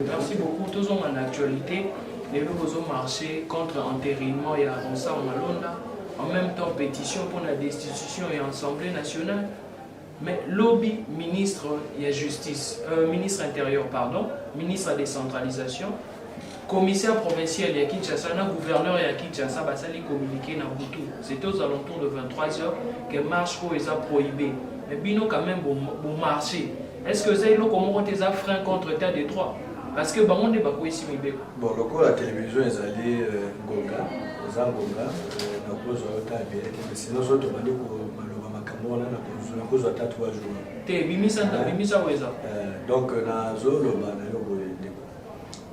Merci beaucoup. Tozonga na actualité. Lelo bozo marcher contre entérinement ya Ronsard Malonda. En même temps, pétition pour la destitution ya Assemblée nationale. Mais lobi ministre ya justice, ministre intérieur, pardon, ministre ya décentralisation, commissaire provincial ya Kinshasa na gouverneur ya Kinshasa basali communiqué na butu. C'était aux alentours de 23 heures que marche oyo eza prohibé. Mais bino quand même bo marcher. Est-ce que eza eloko moko te eza frein contre état de droit? Parce que bango nde bakweyisi mibeko. Bon, lokola télévision ezali ngonga, eza ngonga, nakozwa yo ta ebele te, mais sinon so tobandi koloba makambo wana, nakozwa ata 3 jours. Te, bimisa, bimisa oyo eza. Donc nazoloba na yo boye, ndeko: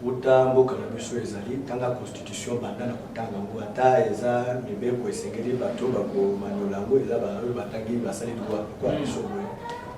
uta mboka na biso ezali, tanga constitution, banda na kotanga yango, ata eza mibeko esengeli bato bakomaniola yango, eza oyo batangi, basali droit lokola biso boye.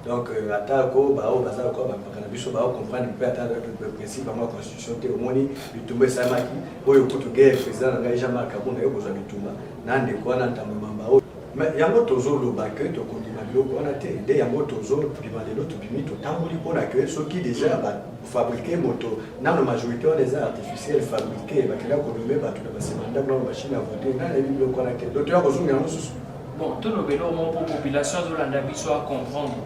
Donc ata ko bao baza lokola bapaka na biso, bao comprendre mpe ata principe yango ya constitution te. Omoni bitumba esalemaki oyo kutu guerre, président na ngai Jean-Marc Kabund ye kozwa bitumba na ndeko wana Ntambo Mamba oyo. Mais yango tozoloba ke tokondima biloko wana te. Nde yango tozobima lelo, tobimi, totamboli mpona ke soki déjà bafabriquer moto nano, majorité wana eza artificielle, fabriqué, bakenda konommer bato na basima ndako na bamachine à voter, nani ayebi biloko wana te? Donc toya kozonga yango susu. Bon, tolobela omo mpo population azolanda biso acomprendre.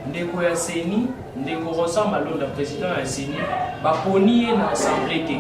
Ndeko ya CENI, ndeko Ronsard Malonda, président ya CENI, baponi ye na assemblée te,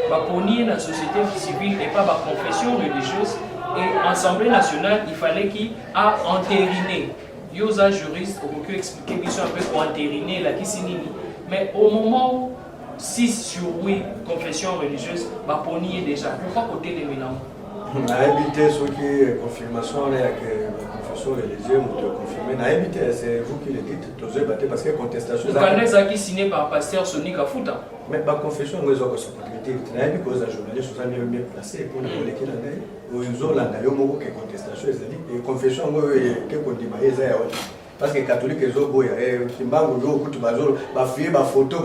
baponi ye na société civile et pas baconfession religieuse. Et Assemblée nationale, il fallait qu'il a entériné. Yo oza juriste, okoki expliquer biso un peu koentériner elakisi nini? Mais au moment où 6 sur 8 confessions religieuses baponi ye déjà, pourquoi kotelemela yango? Nayebi te soki confirmation wana ya ke baconfession religieuse, moto aconfirme, nayebi te. C'est vous qui le dites, tozoyeba te, parce que contestation Mokanda ezalaki signé par pasteur Soni Kafuta. Mais baconfession yango eza kosupporter te. Nayebi koza journaliste, oza mieux placé mpona koleki na ngai. Ozolanda yo moko ke contestation ezali. Confession yango oyo ke kondima ye eza ya wapi? Parce que catholique ezoboya, Kimbangu yo kutu bafuye bafoto.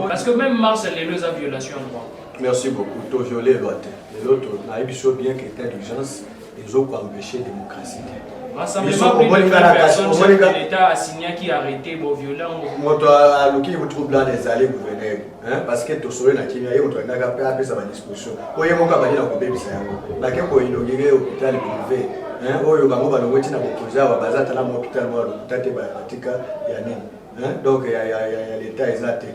Parce que même marche lelo eza violation ya droit. Merci beaucoup. Toviole loi te lelo. Nayebi so bien que état d'urgence ezokoempêche démocratie te. Rassemblement, plus de 20 personnes, chef de l'État asignaki arrêté, boviole yango. Moto aluki trouble wana ezali gouverneur, parce que tosolo na kimia. Ye moto alingaka mpe apesa badisposition oyo ye moko abandi na kobebisa yango. Bake koinaugurer hôpital privé oyo bango balongo ntina bokonzi awa, baza tala mo hôpital moko lokuta te, batika ya nini, donc ya l'État eza te,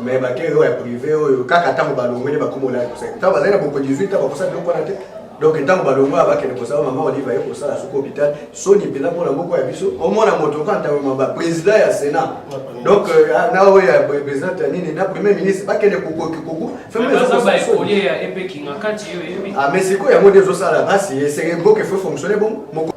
mais bake oyo ya privé oyo. Kaka ntango balongweni, bakomola ntango bazali na bokonzi 18, ntango bakosala biloko wana te. Donc ntango balongwa, bakende kosala, mama Olive aye kosala soki hôpital. Soni mpenza mpona moko ya biso. Omona moto oka ntango baprésident ya Sénat, donc na oyo ya président ya nini, na premier ministre, bakende kokoki koku. Mais sikoyo yango nde ezosala basi esenge mboka efo fonctionne bongo.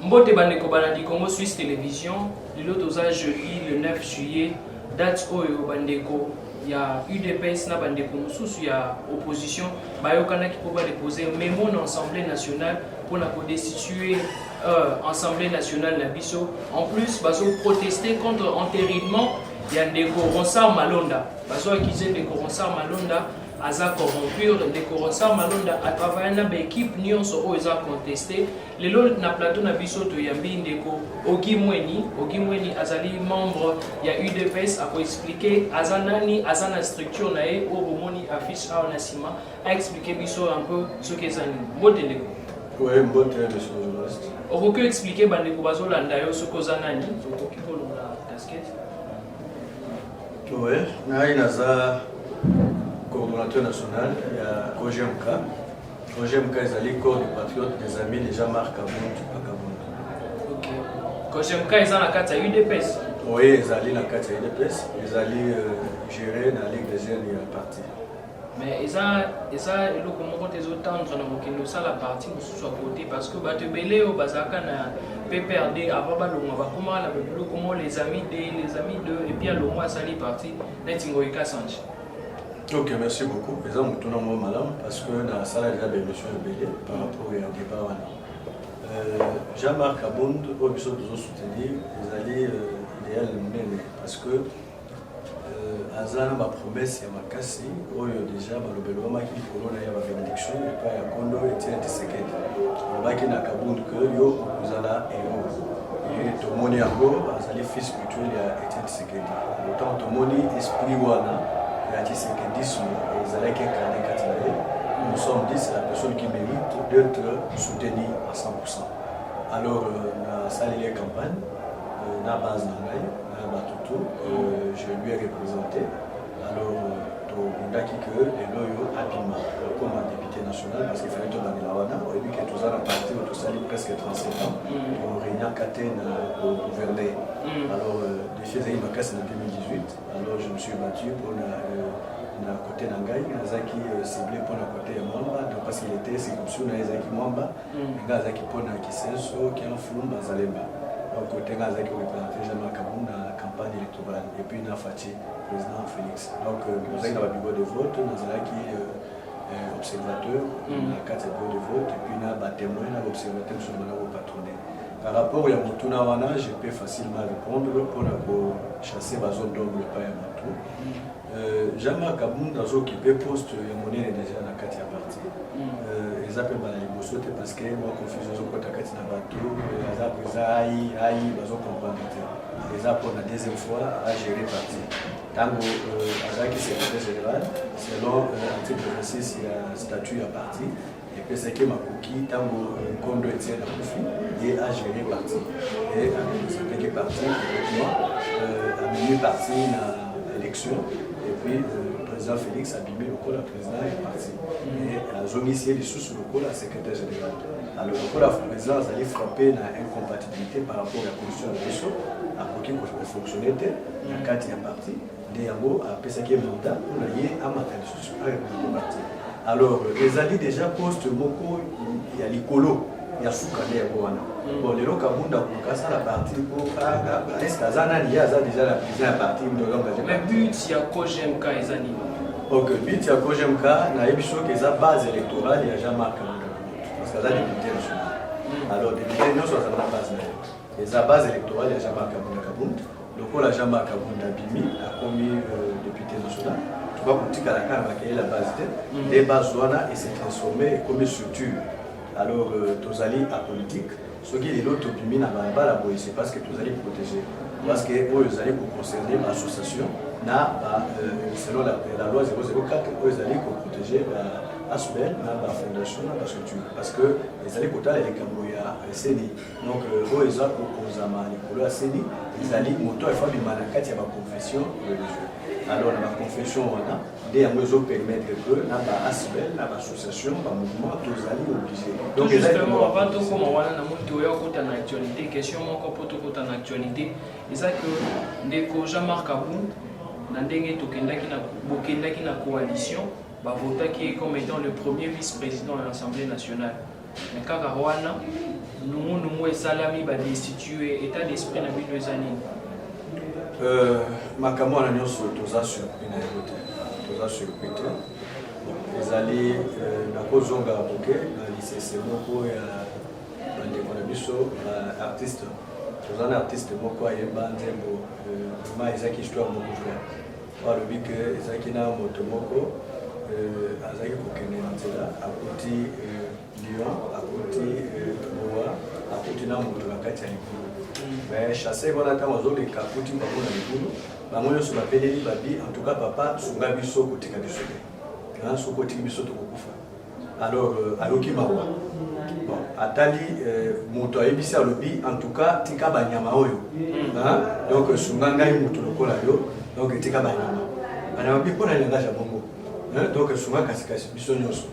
Mbote bandeko balandi Congo Suisse Télévision. Lelo toza jeudi le 9 juillet, date oyo bandeko ya UDPS na bandeko mosusu ya opposition bayokanaki mpo badépose mémo na Assemblée nationale mpona kodestituer Assemblée nationale na biso. En plus, bazoprotester contre entérinement ya ndeko Ronsard Malonda. Bazoaccuser ndeko Ronsard Malonda aza corrompu. Ndeko Ronsard Malonda atravaille na baéquipe nyonso oyo eza contesté. Lelo na plateau na biso toyambi ndeko Ogi Mweni. Ogi Mweni azali membre ya UDPS. Akoexpliquer aza nani, aza na structure na ye oyo bomoni affiche awa na nsima. Aexpliquer biso un peu soki eza nini. Mbote, ndeko. Oui, mbote, monsieur le journaliste. Okoki expliquer bandeko bazolanda yo soki oza nani? Okoki kolonga casquette. Oui, ngai naza coordonnateur national ya COGMK. COGMK ezali Corps de patriotes des amis de Jean-Marc Kabund Kabund. Ok, COGMK eza na kati ya UDPS? Oui, ezali na kati ya UDPS, ezali géré na Ligue des jeunes ya parti. Mais eza eloko moko te ezotendre na kokende osala parti mosusu ya côté? Parce que bato ebele oyo bazalaka na PPRD avant balongwa, bakomaka na babiloko mo les amis de, et puis alongwa, asali parti neti Ngoyi Kasanji. Ok, merci beaucoup. Eza motuna moko malamu, parce que nasala déjà baémission ebele par rapport ya débat wana. Jean-Marc Kabund oyo biso tozosoutenir ezali idéal monene, parce que aza na bapromesse ya makasi oyo déjà balobelobamaki likolo na ye ya babénédiction epai ya kondo Etienne Tshisekedi. Alobaki na Kabund ke yo okozala héros, e tomoni yango, azali fils spirituel ya Etienne Tshisekedi. Autant tomoni esprit wana. ya tshisekedisme ezalaki incarné kati na ye. Nous sommes dit, c'est la personne qui mérite d'être soutenue à 100%. Alors nasaleli ye campagne na base na ngai na bato tout, je lui ai représenté. Alors tobundaki ke lelo oyo abima akoma député national, parce qu'il fallait tobandela wana. Oyebi ke toza na parti oyo tosali presque 37 ans, torégnaka te na kogouverner. Alors défi ezalaki makasi na 2018. Alors je me suis battu mpona na côté na ngai, nazalaki ciblé mpona côté ya Mwamba, donc parce qu'il était circonscription na ye ezalaki Mwamba, ngai azalaki mpona Kisenso, Kiamfulumba, Zalemba. Donc côté ngai azalaki koreprésente Jean-Marc Kabund na campagne électorale et puis na Fatshi, président Félix. Donc nazalaki na babureau de vote, nazalaki observateur na kati ya bureau de vote et puis na batémoin na baobservateur mosusu bana kopatronne. Par rapport ya motuna wana, je peux facilement répondre mpona kochasser bazone d'ombre epai ya bato. Jean-Marc Kabund azooccupe poste ya monene déjà na kati ya parti. Eza mpe mbala liboso te, parce que mwa confusion ezokɔta kati na bato. Aza président ai ai, bazocomprendre te. Eza mpona deuxième fois agérer parti. Ntango azalaki secrétaire général, selon article 26 ya statut ya parti, epesaki makoki ntango nkondo Etienne akufi, ye agéré parti et areprésentaki parti correctement, amemi parti na élection et puis président Félix abimi lokola président ya parti et azongisi ye lisusu lokola secrétaire général. Alors lokola président azali frappé na incompatibilité par rapport ya constitution na biso, akoki kofonctionne te na kati ya parti, nde yango apesaki ye mandat mpona ye amata lisusu areprésente parti. Alors ezali déjà poste moko ya likolo ya suka nde yango wana. Bon, lelo Kabund akoka asala parti po est-ce aza nani? Ye aza déjà na président ya parti. Mais but ya COGMK eza nini? Ok, but ya COGMK, nayebi soki eza base électorale ya Jean-Marc Kabund, parce que aza député national. Alors député nyonso azala na base na ye. Eza base électorale ya Jean-Marc Kabund Kabund. Lokola Jean-Marc Kabund abimi, akomi député national, toka kotikala kaka bakeye la base te. Nde base wana ese transformé, ekomi structure. Alors tozali apolitique. Soki lelo tobimi na balabala boye, c'est parce que tozali protégé, parce que oyo ezali koconcerne baassociation na selon la loi 004 oyo ezali koprotéger ba ASBL na bafondation na bastructure, parce que ezali kotala likambo ya CENI. Donc oyo eza kokonzama likolo ya CENI, ezali moto afa bima na kati ya baconfession religieuse. Alors na baconfession wana nde yango ezopermettre que na baASBL na baassociation, bamouvement, tozali obligé. Donc justement, avant tokóma wana, na moni toya okota na actualité. Question moko mpo tokota na actualité eza ke ndeko Jean-Marc Kabund, na ndenge tokendaki na bokendaki na coalition, bavotaki comme étant le premier vice-président de l'Assemblée nationale, mais kaka wana nungunungu esalami, badestitue. État d'esprit na bino eza nini? Makambo wana nyonso, toza surpris na yango te, toza surpris te. Ezali nakozonga moke na lisese moko ya bandeko na biso baartiste. Toza na artiste moko ayemba nzembo, ma ezalaki histoire moko vrai. Oyo alobi ke ezalaki na moto moko azalaki kokende na nzela, akuti lion, akuti boa, akuti na moto na kati ya libulu. Mais chasseur wana, ntango azoleka, akuti bango na libulu, bango nyonso bapeleli babi: "En tout cas papa, sunga biso, kotika biso te, soki otiki biso tokokufa." Alors ayoki mawa. Bon, atali moto ayebisi, alobi: "En tout cas tika banyama oyo, donc sunga ngai moto lokola yo, donc tika banyama." Banyama bi: "Mpo na langage ya bongo, donc sunga kasikasi biso nyonso,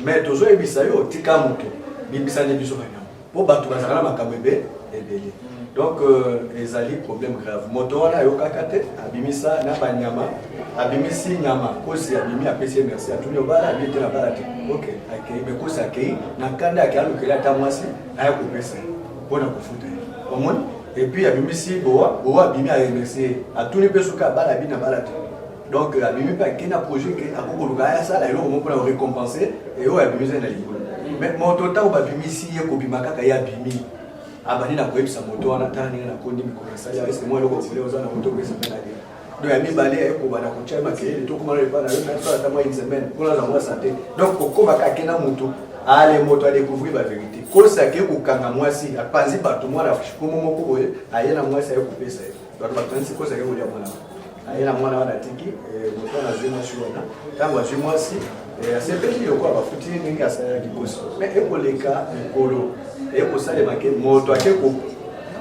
mais tozoyebisa yo tika moto, bimbisani biso banyama, mpo bato bazalaka na makambo ebe ebele." Donc ezali problème grave. Moto wana ayokaka te, abimisa na banyama, abimisi nyama. Kosi abimi, apesi ye merci, atuni: "Obala?" Abi te: "Na bala te." Ok, akei. Me kosi akei na kanda, akei alukeli ata mwasi aya kopesa ye mpona kofuta ye. Omoni? Et puis abimisi boa. Boa abimi, aremercie ye, atuni mpe soki abala. Abi: "Na bala te." Donc abimi mpe, akei na projet ke akokoluka ayasala eloko moko mpona korécompense oyo abimisi ye na likolo. Mais moto, ntango babimisi ye, kobima kaka ye abimi, abandi na koyebisa moto wana: "Tala ndenge nakondi, mikolo esali awa, eske mwa eloko kolia oza na moto opesa mpe nalia?" Donc ya mibale, aye kobanda kotia ye makelele: "Tokóma na epa na yo, nasala ata mwa une semaine mpona aza mwa santé." Donc kokóma kaka ake na motu ale, moto adécouvrir bavérité. Kosi ake kokanga mwasi, apanzi bato, mwana komo moko boye aye na mwasi, aye kopesa ye. Bato bakanisi kosi ake kolia mwana. Aye na mwana wana atiki moto wana azwi mwasi wana. Ntango azwi mwasi, asepeli lokola bafuti ye ndenge asalaki kosi. Mais ekoleka mikolo, ekosalema ke moto ake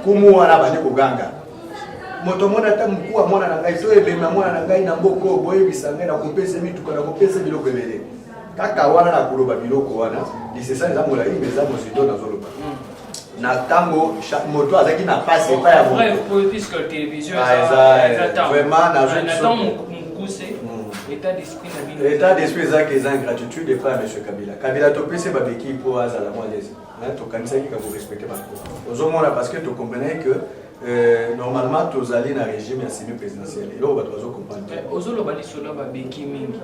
kumu wana abandi koganga. Moto amoni ata mokuwa mwana na ngai to ebembe ya mwana na ngai na mboka oyo, boyebisa ngai, nakopesa mituka, nakopesa biloko ebele. Kaka wana na koloba biloko wana, lisesa eza molai mais eza mozindo nazoloba. Na ntango moto azalaki na pasi epai ya moto. Puisque télévision eza vraiment na ntango mokuse, état d'esprit na bino? État d'esprit ezalaki, eza ingratitude epai ya monsieur Kabila. Kabila topesi babeki mpo azala mwa lese, tokanisaki ka korespecte bato, ozomona, parce que tocomprenait que normalement tozali na régime ya semi présidentiel. Eloko bato bazocomprendre te. Ozoloba lisolo babeki mingi,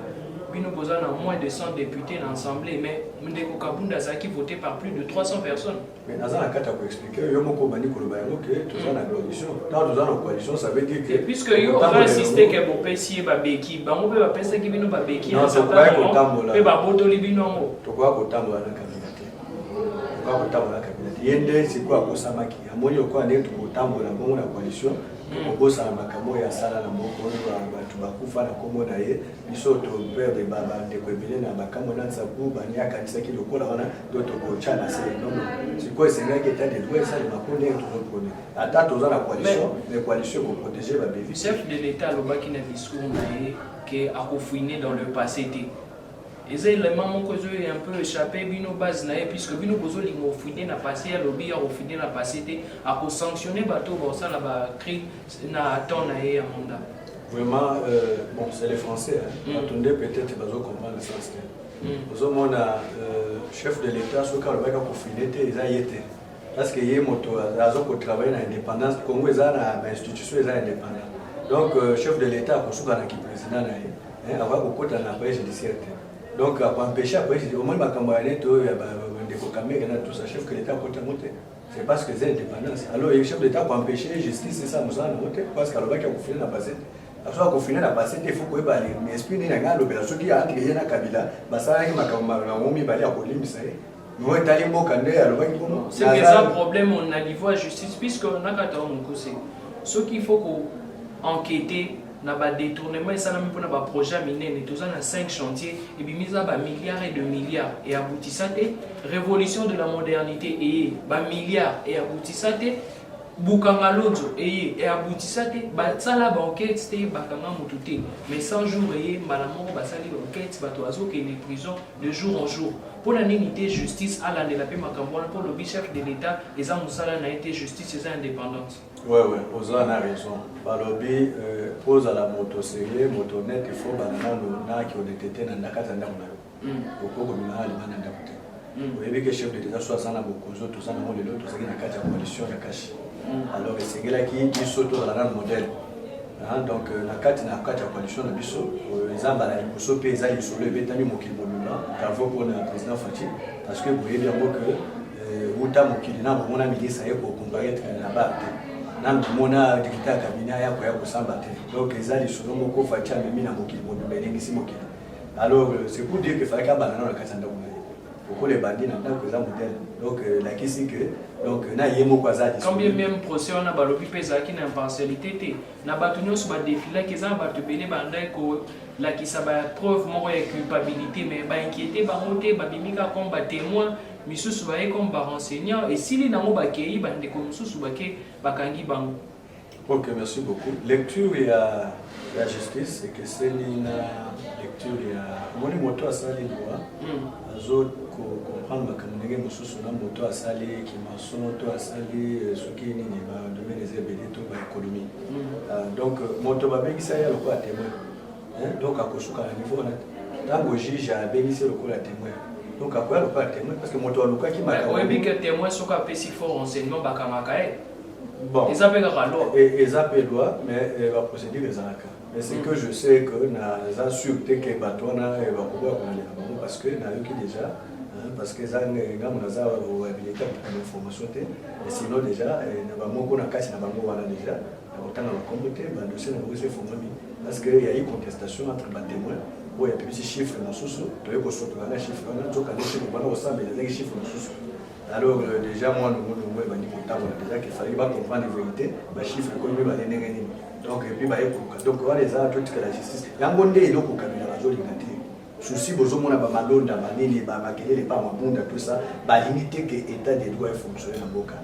bino boza na moins de 100 députés na assemblée, mais ndeko Kabunda azalaki voté par plus de 300 personnes. Mais naza na kati ya koexplike, yo moko obandi koloba yango ke toza na coalition. Ntango toza na coalition, ça veut dire que puisque yo oza insiste ke bopesi ye babeki, bango mpe bapesaki bino babeki. Mpe babotoli bino yango. Tokoka kotambola na Kabila te, tokoka kotambola na Kabila te. Ye nde sikoyo akosamaki, amoni lokola ndenge tokotambola bongo na coalition, tokobosana makambo oyo asala na moko oyo bato bakufa na nkombo na ye. Biso toperdre bandeko ebele na bakambo na nsapu bani. Akanisaki lokola wana do tokotya na se. Non, non, sikoyo esengaki état de droit esalema mpo ndenge tozoprôner, ata toza na coalition, mais coalition ekoprotege babevi. Chef de l'État alobaki na discours na ye ke akofouiner dans le passé te. Eza élément moko ezo un peu échappé bino base na ye, puisque bino bozolinga ofouiner na passé. Alobi akofouiner na passé te, akosanctionne bato oyo bakosala bacrime na temps na ye ya mandat. Vraiment, bon, c'est les Français, hein. Bato nde peut-être bazo comprendre sens te. Ozomona, chef de l'État soki alobaki akofouiner te, eza ye te, parce que ye moto aza kotravaille na indépendance. Congo eza na bainstitution, eza indépendant. Donc chef de l'État akosuka na kiprésident na ye, akoki kokota na appareil judiciaire te. Donc akoempêche appareil judiciaire. Omoni makambo ya neti oyo ya bandeko Kamerhe na tout ça, chef de l'État akota yango te. C'est parce que eza indépendance. Alors chef de l'État akoempêche justice esa mosala nango te, parce que alobaki akofouiner na passé te. Soki akofouiner na passé te, il faut koyeba esprit nini anga alobela. Soki entre ye na Kabila basalaki makambo bango mibale, akolimbisa ye ngo etali mboka nde alobaki bongo. C'est que eza problème na niveau ya justice, puisque na kati ya mokuse, soki il faut ko enquêter na badétournement esalami mpona baprojet ya minene, toza na 5 chantier ebimisa bamilliards et de milliards, eabutisa te. Révolution de la modernité eye, bamilliards, eabutisa te. Bukanga Lonzo eye, eabutisa te. Basala baenquête te, bakanga motu te. Mais 100 jours eye, mbala moko basali baenquête, bato bazokende prison de jour en jour. Mpona nini te justice alandela mpe makambo wana? Mpo lobi chef de l'État eza mosala na ye te, justice eza indépendante. Ouais, oza na raison. Balobi mpo ozala moto sérieux, moto honnête, il faut bana nano naki honnêteté na kati ya ndako na yo. Okoki kobima na libanda ndako te. Oyebi ke chef de l'État so aza na bokonzi oyo toza nango lelo, tozalaki na kati ya coalition ya CACH. Alors esengelaki biso tozala nano modèle. Donc na kati ya coalition na biso, eza mbala liboso mpe eza lisolo ebetami mokili mobimba. Bravo mpona président Fatshi, parce que boyebi yango ke wuta mokili na bomona ministre aye kocomparaître na bar te, nanu bomona directeur ya cabinet aya koya kosamba te. Donc eza lisolo moko Fatshi amemi na mokili mobimba, elengisi mokili. Alors c'est pour dire que fallaki abanda nano na kati ya ndako na ye. Lokola ebandi na ndako, eza modèle. Donc elakisi ke donc na ye moko aza. Quand bien même procès wana balobi mpe ezalaki na impartialité te, na bato nyonso badefilaki, eza na bato ebele bandaki kolakisa bapreuve moko ya culpabilité, mais bainquiété bango te. Babimi kaka comme batémoin, misusu baye comme barenseignant, esili nango, bakei. Bandeko mosusu bake, bakangi bango. Ok, merci beaucoup. Lecture ya justice ekeseni na lecture ya omoni moto asali loi. Azo comprendre makambo ndenge mosusu na moto asali kimason to asali soki nini, badomaine eza ebele, to baéconomie. Donc moto babengisa ye lokola témoin, donc akosuka na niveau wana. Ntango juge abengisi lokola témoin, donc akoya lokola témoin parce que moto alukaki makambo. Oyebi ke témoin soki apesi faux renseignement, bakangaka ye? Bon. Eza mpe kaka loi. Eza mpe loi, mais baprocédure ezalaka. Mais c'est que je sais que naza sûr te ke bato wana bakoboya kolandela bango, parce que nayoki déjà, parce que eza ngambo naza habilité ya kopesa information te. Mais sinon déjà na bamoko na kati na bango wana déjà, na kotanga bakombo te, badossier na bango eza efongwami, parce que ya eu contestation entre batémoin oyo apemisi chiffre mosusu, toye kosotola na chiffre wana, nzoka nde chiffre wana kosambela ezalaki chiffre mosusu. Alors déjà mwa nungunungu ebandi kotambola déjà que fallait bacomprendre vérité, bachiffre ekomi mibale ndenge nini. Donc et puis baye koluka, donc wana eza totikala justice yango nde eloko Kabila bazolinga te. Souci bozomona bamalonda banini, bamakelele pa mabunda, tout ça, balingi te ke état de droit efonctionne na mboka.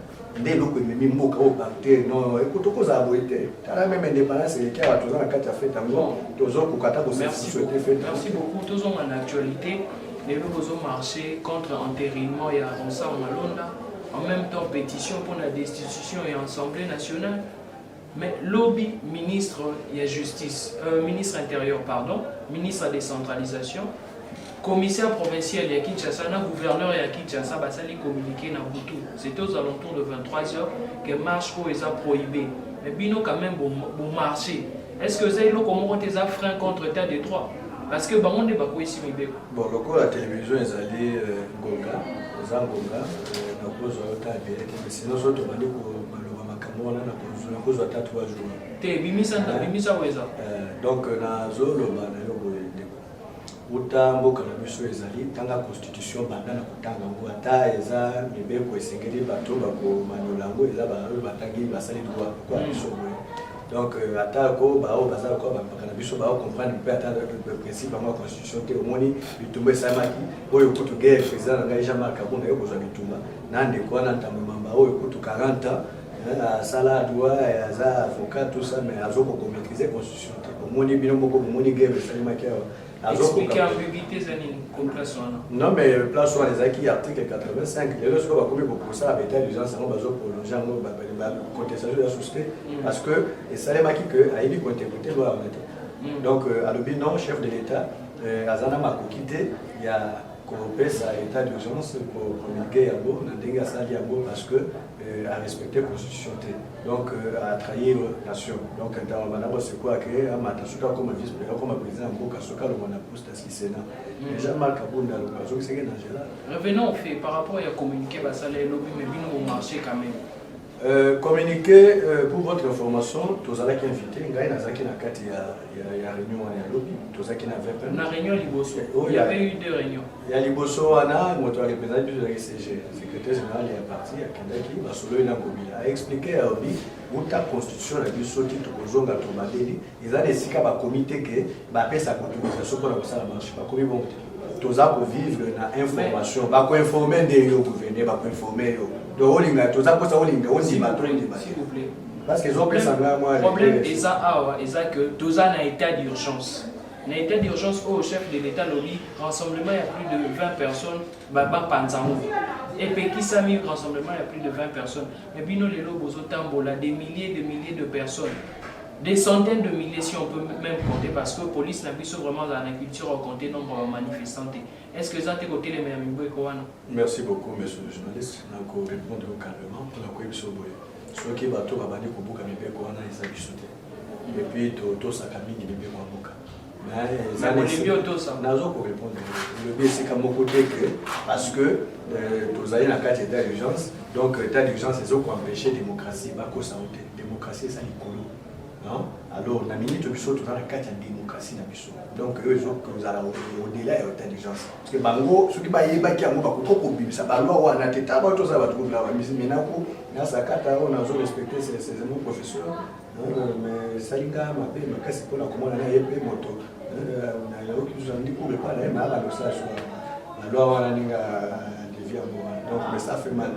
Nde eloko ememi mboka oyo parte non tokozala boye te. Tala, même indépendance eleki awa, toza na kati ya fête yango, tozokoka ata kosouhaiter fête. Merci beaucoup. Tozonga na actualité. Lelo bozomarcher contre entérinement ya Ronsard Malonda, en même temps pétition pour la destitution ya Assemblée nationale. Mais lobi, ministre ya justice, ministre intérieur, pardon, ministre ya décentralisation, commissaire provincial ya Kinshasa na gouverneur ya Kinshasa basali communiqué na butu, c'était aux alentours de 23 heures, que marche oyo eza prohibé. Mais bino quand même bomarché. Est ce que eza eloko moko te eza frein contre état de droit? Parce que bango nde bakweyisi mibeko. Bon, lokola télévision ezali ngonga eza ngonga, nakozwa yo ta ebele te, mais sinon so tobandi koloba makambo wana, nakozwa ata 3 jours. Te, bimisa, bimisa oyo eza. Donc nazoloba na yo boye, ndeko, uta mboka na biso ezali, tanga constitution, banda na kotanga yango, ata eza mibeko esengeli bato bakomaniola yango, eza oyo batangi, basali droit lokola biso boye. Donc ata ko bao baza lokola bampaka na biso, bao comprendre mpe ata principe yango ya constitution te. Omoni bitumba esalemaki oyo kutu guerre, président na ngai Jean-Marc Kabunda ye kozwa bitumba na ndeko wana Ntambo Mamba oyo kutu 40 ans asala droit, aza avocat, tout ça, mais azokokomaîtrise constitution te. Omoni bino moko, bomoni guerre esalemaki awa. Explique ambiguïté eza nini ko place wana? Non, mais place wana ezalaki article 85. Lelo sikoyo bakomi kosala baétat d'urgence yango, bazoprolonge yango, bacontestation ya susu te, parce que esalemaki ke ayebi kointerpréter loi wana te. Donc alobi non, chef de l'État aza na makoki te ya kopesa état d'urgence, kopromulguer yango na ndenge asali yango, parce que arespecte constitution te, donc atrahir nation. Donc ntango banda kosekwake amata, soki akoma vice, akoma président ya mboka, soki alongwa na poste aski sénat, déjà Marc Kabunda alongwa, azokisaki na nzela. Revenons au fait par rapport ya communiqué basala elobi, mais bino bomarché quand même. Communiqué, pour votre information, tozalaki invité, ngai nazalaki na kati ya réunion wana ya lobi, tozalaki na VPN. Na réunion liboso? Oh, il y avait eu deux réunions. Ya liboso wana, moto areprésente biso ezalaki SG, secrétaire général ya parti. Akendaki, basololi na Ngobila, aexpliqué, alobi uta constitution na biso ti tokozonga, tobandeli, eza na esika bakomi te ke bapesaka autorisation mpona kosala marche. Bakomi bongo te. Toza kovivre na information, bakoinforme nde yo gouverneur, bakoinforme yo. Donc olinga, toza mposa olinga, ondima to ondima S'il vous plaît. Parce que ezopesa nga mwa Problème eza awa eza que toza na état d'urgence. Na état d'urgence oyo, chef de l'État lobi rassemblement ya plus de 20 personnes bapanza yango, epekisami rassemblement ya plus de 20 personnes. Mais bino lelo bozotambola des milliers de milliers de personnes, des centaines de milliers si on peut même compter, parce que police na biso vraiment azala na culture ya compter nombre ya manifestant te. Est ce que eza te kotelemela mibeko wana? Merci beaucoup, monsieur le journaliste. Nakorépondre yo calmement mpona koyebisa boye: soki bato babandi kobuka mibeko wana, eza biso te. Et puis totosaka mingi mibeko ya mboka. Olingi otosa. Nazo korépondre, elobi esika moko te que parce que tozali na kati état d'urgence, donc état d'urgence ezokoempêche démocratie. Bakosa yo te, démocratie eza likolo, non? Alors na minute biso toza na kati ya démocratie na biso, donc oyo ezokozala au-delà ya état d'urgence, parce que bango soki bayebaki yango, bakoki kobimisa baloi wana te. Ta bato tozala bato kobila minaku nasakata oyo nazo respecte, c'est mon professeur, mais esalinga mabe makasi mpona komona na ye mpe moto nayoki biso ndi cours epa na ye mayaka losala so baloi wana ndenge adevi yango wana. Donc mais ça fait mal.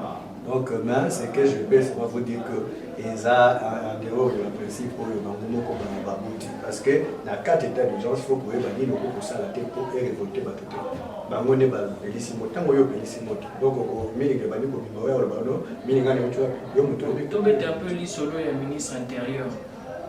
Donc mais ce que je peux seulement vous dire que eza en dehors ya principe oyo bango moko babuti, parce que na kati état d'urgence, faut koyeba nini okoki kosala te mpo erévolte bato te. Bango nde bapelisi moto. Ntango oyo opelisi moto, donc milinga ebandi kobima, oyo aloba no milinga ni oti wapi, yo moto oyebi. Tobeta un peu lisolo ya ministre intérieur,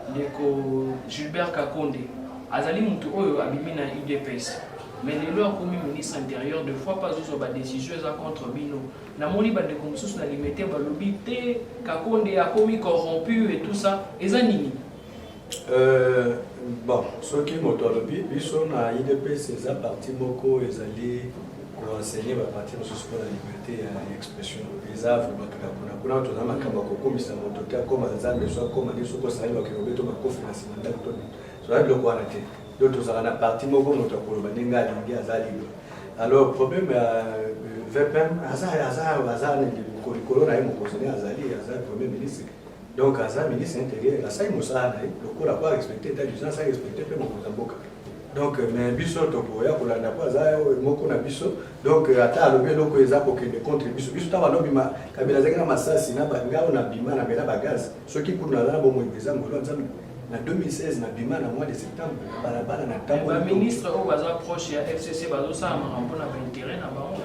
ndeko Gilbert Kakonde. Azali motu oyo abimi na UDPS, mais lelo akomi ministre intérieur. Deux fois pas azozwa badécision eza contre bino. Namoni bandeko mosusu na Limete balobi te Kakonde akomi corrompu et tout ça. Eza nini? Bon, soki moto alobi, biso na UDPS eza parti moko ezali koenseigner baparti mosusu mpona liberté ya expression. Eza vraiment kaka kuna kuna toza makambo ya kokomisa moto te akoma Nzambe, so akoma nde soki osali bakende to bakofi na nsima ndako, to toza biloko wana te. Donc tozalaka na parti moko, moto akoloba ndenge alingi, aza libre. Alors problème ya VPM aza likolo na ye, mokonzi ne azali, aza premier ministre. Donc aza ministre intérieur, asali mosala na ye lokola po arespecte état d'urgence, arespecte mpe mokonzi ya mboka. Donc mais biso tokoya kolanda po aza moko na biso. Donc ata alobi eloko eza kokende contre biso, biso ntango alobima Kabila azalaki na masasi na ngai na bima na mela bagaz. Soki kutu naza na bomoi, eza ngolo ya Nzambe. Na 2016 na bima na mois de septembre na balabala na ntango. Baministre oyo baza proche ya FCC bazosala makambo mpona baintérêt na bango.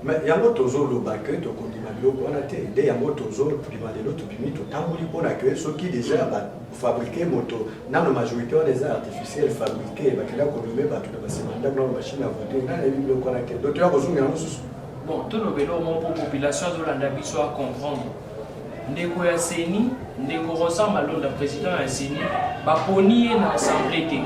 Mais yango tozoloba ke tokondima biloko wana te. Nde yango tozobima lelo, tobimi, totamboli mpona ke soki déjà bafabriquer moto nano, majorité wana eza artificielle, fabriqué, bakenda konommer bato na basima ndako nano, machine à voter nano yebi biloko wana te. Donc toya kozongela mosusu. Bon, tolobela omo mpo population azolanda biso acomprendre. Ndeko ya CENI, ndeko Ronsard Malonda, président ya CENI, baponi ye na assemblée te,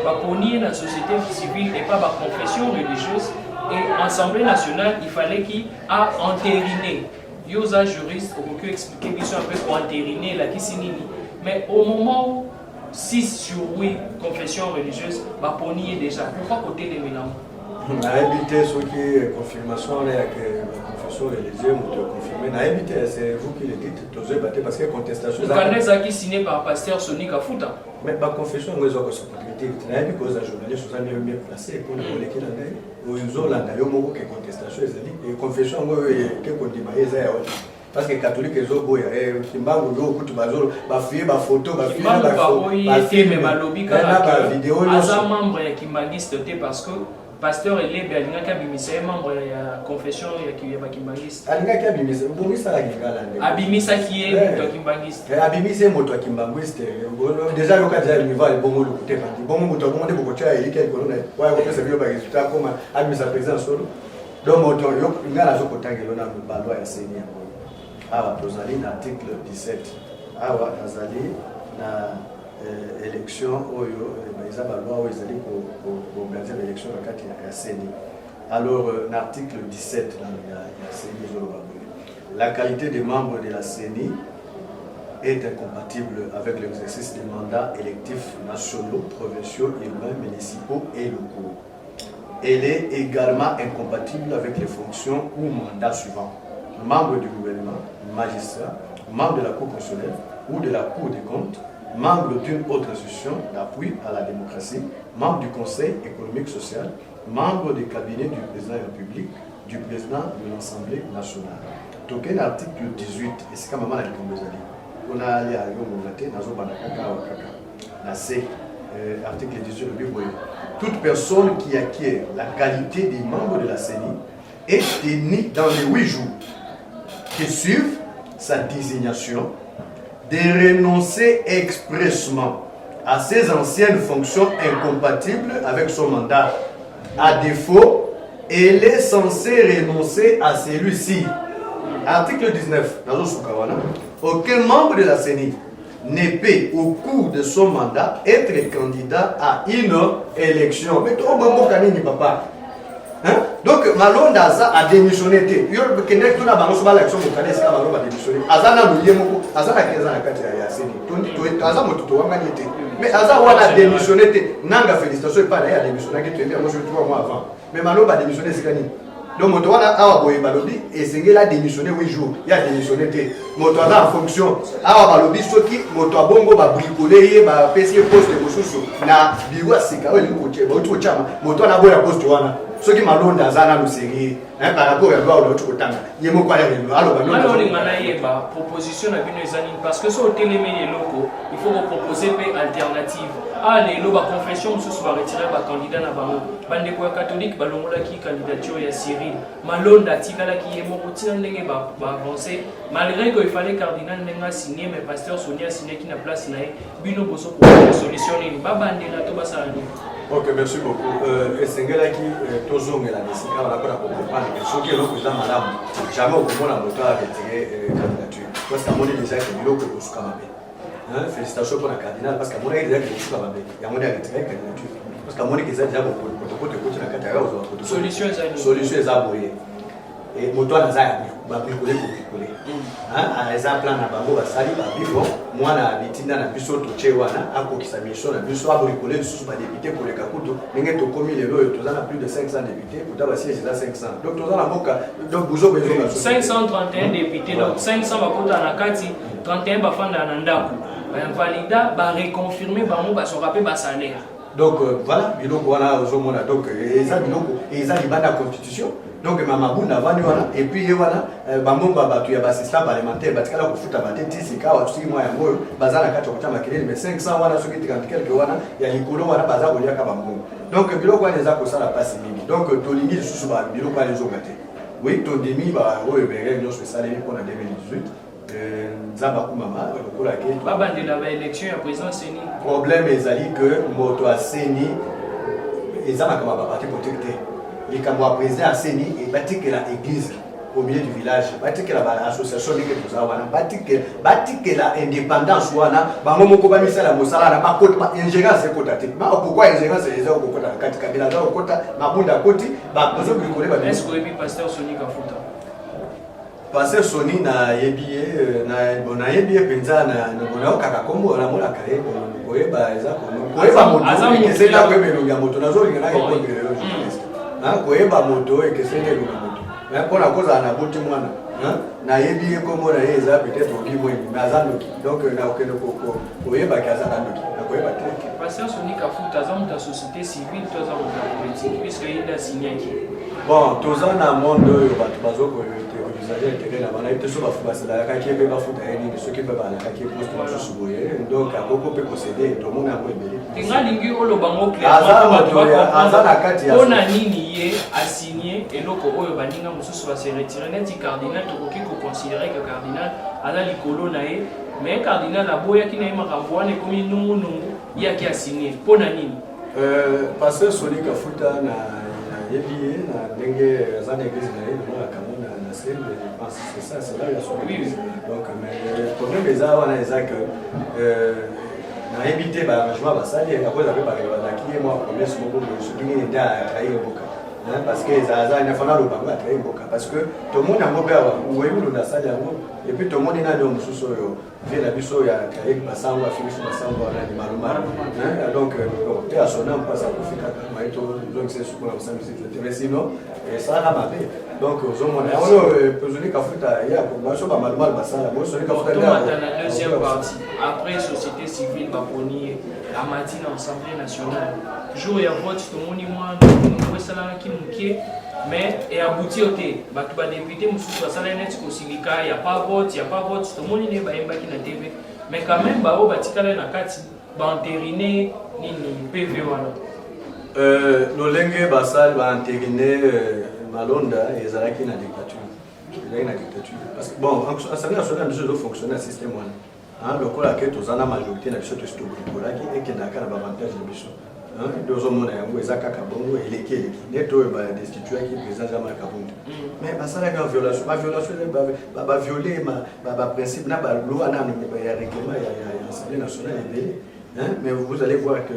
baponi ye na société civile et pas baconfession religieuse. Et Assemblée nationale, il fallait qu'il a entériné. Yo oza juriste, okoki expliquer biso un peu koentériner elakisi nini? Mais au moment où 6 sur 8 confessions religieuses baponi ye déjà, pourquoi kotelemela ngo? Nayebi te soki confirmation wana yake baconfession religieuse, moto confirme, nayebi te. C'est vous qui le dites, tozoyeba te parce que contestation. Mokanda ezalaki signé par pasteur Soni Kafuta. Mais baconfession yango eza kose contredire te. Nayebi koza journaliste, oza mieux placé mpona koleki na ngai. Ozolanda yo moko ke contestation ezali. Confession yango oyo ke kondima ye eza ya wapi? Parce que catholique ezoboya, Kimbangu yo kutu bafuye bafoto. Balobi kaka aza membre ya kimbangiste te, parce que pasteur Elebe alingaki abimisa ye membre ya confession ya bakimbangiste. Alingaki abimisa, bongisalaki ngala. Abimisaki ye moto ya kimbangiste. Abimisi ye moto ya kimbangiste déjà. Yoka déjà niveau ya bongo lokuta ebandi bongo. Moto ya bongo nde bokotia eliki ya likolo na ye waya kopesa bino baresultat, akoma abimisa président solo. Donc moto ngai nazokotangelo na baloi ya CENI yango awa. Tozali na article 17 awa, nazali na élection oyo eza baloi oyo ezali koorganiser baélection na kati ya CENI. Alors na article 17 ya CENI ezoloba boye: la qualité des membres de la CENI est incompatible avec l'exercice des mandats électifs nationaux, provinciaux, urbains, municipaux et locaux. Elle est également incompatible avec les fonctions ou mandats suivants: membre du gouvernement, magistrat, membre de la Cour constitutionnelle ou de la Cour des comptes, membre d'une autre institution d'appui à la démocratie, membre du Conseil économique social, membre du cabinet du président de la République, du président de l'Assemblée nationale. Tokei na article 18, esika mama na likambo ezali mpona alia yo ngonga te, nazobanda kaka awa kaka na se. Article 18 elobi boye: toute personne qui acquiert la qualité des membres de la CENI est tenue dans les 8 jours qui suivent sa désignation de renoncer expressement à ses anciennes fonctions incompatibles avec son mandat. À défaut, elle est censée renoncer à celui-ci. Article 19, nazosuka wana. Aucun membre de la CENI ne peut, au cours de son mandat, être candidat à une élection. Mais toi, mboka nini, papa? Hein? Donc Malonda aza adémissionné te. Yo kende tuna bango so balakisa mokanda esika bango badémissionné. Aza nanu ye moko, aza na 15 ans na kati ya CENI. Tondi aza moto towangani te, mais aza wana, adémissionné te. Nanga félicitation epai na ye, adémissionnaki, toyebi yango soki 3 mois avant. Mais Malonda adémissionné esika nini? Donc moto wana awa boye balobi esengeli adémissionné 8 jours, ye adémissionné te. Moto aza en fonction awa. Balobi soki moto abongo babricole ye, bapesi ye poste mosusu na biro ya sika oyo elingi bauti kotyama, moto wana aboya poste wana. Soki Malonda aza nano sérieux par rapport ya loi oyo auti kotanga, ye moko aya aloba. Wana olinga nayeba proposition na bino eza nini, parce que so otelemeli eloko, il faut kopropose mpe alternative. A lelo baconfession mosusu baretire bacandidat na bango. Bandeko ya catholique balongolaki candidature ya Cyril Malonda, atikalaki ye moko ntina ndenge baavance, malgré que il fallait cardinal ndenge asigne, mais pasteur Soni asignaki na place na ye. Bino bozopropose solution nini? Babandela to basala nini? Ok, merci beaucoup. Esengelaki tozongela na esika wana mpona kocomprendre ke soki eloko eza malamu, jamais okomona moto aretire candidature, parce que amoni déjà ke biloko ekosuka mabe. Félicitation mpona cardinal, parce que amonaki déjà ke ekosuka mabe, yango nde aretire candidature, parce que amoniki eza déjà potopoto ekoti na kati ya kozwa. Solution eza nini? Solution eza boye. Moto wana aza ya babricole, kobricole. Eza plan na bango basali babi. Bon, mwana bitinda na biso totie wana akokisa mission na biso, abricole lisusu badéputé koleka kutu ndenge tokomi lelo oyo. Toza na plus de 500 député, kuta basiège eza 500. Donc toza na mboka, donc buzoba ezonga. 531 député, donc 500 bakota na kati, 31 bafandaka na ndako, bainvalida, bareconfirme bango, bazwaka mpe basalaire. Donc voilà, biloko wana ozomona, donc eza biloko eza libanda ya constitution. Donc mama Bunda avandi wana, et puis ye wana bambongo ya bato ya baassistant parlementaire batikala kofuta bate ti sika awa. Soki mwa yango oyo baza na kati ya kotia makelele, mais 500 wana, soki 30 quelque wana ya likolo wana, baza koliaka bambongo. Donc biloko wana eza kosala mpasi mingi. Donc tolingi lisusu biloko wana ezonga te. Oui, tondimi oyo berere nyonso esalemi mpona 2018. Nzambe akumama lokola ke Babandela baélection ya président CENI. Problème ezali ke moto aCENI eza makambo ya baparti politique te. Likambo ya président ya CENI, batikela église au milieu du village, batikela baassociation ndenge toza wana, batikela indépendance wana, bango moko bamisala mosala na bakota. Ingérence ekota te. Pourquoi ingérence eza kokota na kati? Kabila aza kokota, Mabunda akoti, bazobricole. Est ce que oyebi pasteur Soni Kafuta? Pasteur Soni, nayebi ye, bon, nayebi ye mpenza, nayokaka kombo, namonaka ye. Koyeba eza koyeba moto, ekeseni na koyeba elongi ya moto. Nazolinga na répondre yo, journaliste. Koyeba moto ekeseni elongi ya moto. Mpona kozala na boti mwana, nayebi ye, kombo na ye eza peut-être Ogi Mweni, mais aza ndoki. Donc nakokende koyebaki azaka ndoki, nakoyeba te. Pasteur Soni Kafuta aza moto ya société civile to aza moto ya politique, puisque ye nde asignaki? Bon, toza na monde oyo bato bazokoutiliser intérêt na bango. Nayebi te so basalakaki ye mpe bafuta ye nini, soki mpe balakaki ye poste mosusu boye. Donc akoko mpe kocéder, tomoni yango ebele. Nga lingi oloba ngo. Aza na kati. Mpona nini ye asigne eloko oyo baninga mosusu base retire, neti cardinal? Tokoki koconsidérer ke cardinal aza likolo na ye, mais cardinal aboyaki na ye makambo wana, ekomi nungunungu, ye aki asigne. Mpona nini? Pasteur Soni Kafuta, nayebi ye na ndenge aza na église na ye, namonaka yango na scène, je pense c'est ça, c'est là ya son église. Donc, mais problème eza wana, eza que nayebi te baarrangement basali. Akoza mpe bazalaki ye mwa promesse moko boye, soki nini nde atrahir mboka, parce que aza nafana aloba yango, atrahir mboka, parce que tomoni yango mpe awa, Ngoyi Mulunda asali yango. Et puis tomoni nani oyo mosusu oyo vie na biso oyo atrahir basango, afingisi basango wana ni Malumalu. Donc te asona mpasi, akufi kaka mai, tozongisa esuku na kosambisa te, mais sinon esalaka mabe. Donc ozomona yango oyo Soni Kafuta ye baso baMalumalu basala bo Soni Kafuta. Tomata na deuxième partie. Après société civile baponi ye, amati na Assemblée nationale. Jour ya vote, tomoni mwa nungunungu esalamaki moke, mais eaboutir te. Bato badéputé mosusu basalaki neti kosilika ya pas vote, ya pas vote, tomoni nde bayembaki na TV, mais quand même baoyo batikali na kati baentérine nini PV wana. Lolenge basali baentérine malonda ezalaki na dictature, ezalaki na dictature, parce que bon, Assemblée nationale na biso ezofonctionne na système wana. Lokola ke toza na majorité na biso, tosi tobrikolaki, ekendaka na baavantage na biso. Nde ozomona yango eza kaka bongo, eleki eleki neti oyo badestituaki président Jean-Marc Kabund, mais basalaki baviolation, baviolation, baviole baprincipe na baloi nano ya règlement ya Assemblée nationale ebele. Mais vous allez voir que,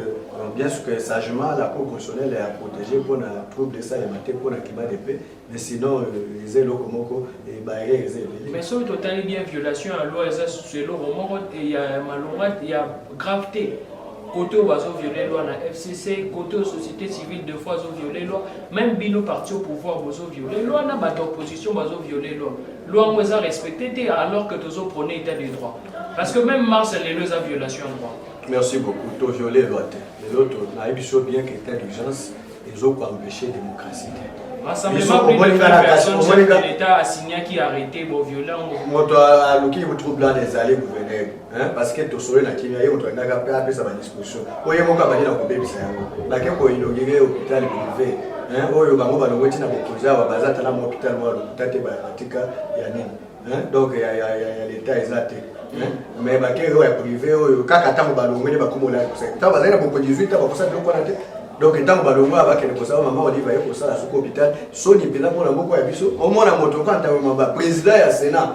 bien sûr que sagement, la Cour constitutionnelle a protégé pour la trouble ça et pour le climat de paix, mais sinon, eza eloko moko baerreur eza ebele. Mais soki totali bien, violation ya loi eza susu eloko moko ya malonga ya grave te. Côté oyo bazoviole loi na FCC, côté oyo société civile deux fois azoviole loi, même bino parti au pouvoir bozoviole loi, na bato opposition bazoviole loi. Loi yango eza respecté te, alors que tozoprône état de droit, parce que même marche lelo eza violation ya droit. Merci beaucoup. Toviole loi te. Lelo nayebi so bien que état d'urgence ezokoempêche démocratie te. Rassemblement plus de 20 personnes, chef de l'État asignaki arrêté, boviole yango. Moto aluki trouble wana ezali gouverneur, parce que tosoli na kimia. Ye moto alingaka mpe apesa badisposition oyo ye moko abandi na kobebisa yango. Bake koinaugure hôpital privé oyo bango balongwe ntina bokonzi awa, baza tala mo hôpital moko lokuta te, batika ya nini, donc ya l'État eza te, mais bake oyo ya privé oyo kaka ntango balongwe nde bakomola kosala. Ntango bazali na bokonzi 18 ntango bakosala biloko wana te. Donc ntango balongwa, bakende kosala, mama Olive aye kosala soki hôpital. Soni mpenza mpona moko ya biso, omona moto oka ntango baprésident ya Sénat,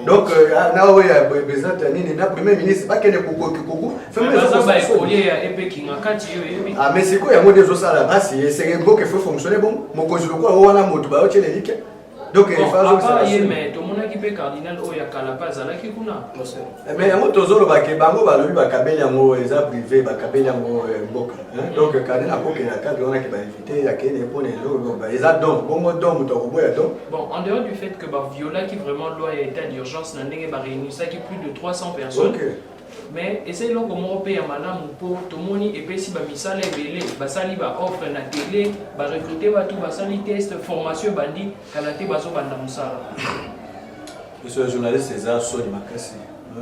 donc na oyo ya président ya nini, na premier ministre, bakende kokoki koku. Baza baécolier ya epekinga kati yo oyebi. Ah, mais sikoyo yango nde ezosala basi esenge mboka efo fonctionne bongo. Mokonzi lokola o wana, moto bayotiela elike. Donc bon, ye, mais tomonaki mpe cardinal oyo ya kala mpe azalaki kuna. Mais yango tozoloba ke bango balobi bakabeli yango eza privé, bakabeli yango mboka. Donc cardinal akokende na cadre wana ke bainvité, akende mpona eloko eza don. Bongo don, moto akoboya don? Bon, en dehors du fait que baviolaki vraiment loi ya état d'urgence na ndenge baréunisaki plus de 300 personnes, mais eza eloko moko mpe ya malamu, mpo tomoni epesi bamisala ebele. Basali baoffre na télé, barecrute bato, basali test, formation ebandi kala te, bazobanda mosala. Biso journaliste, eza soni makasi.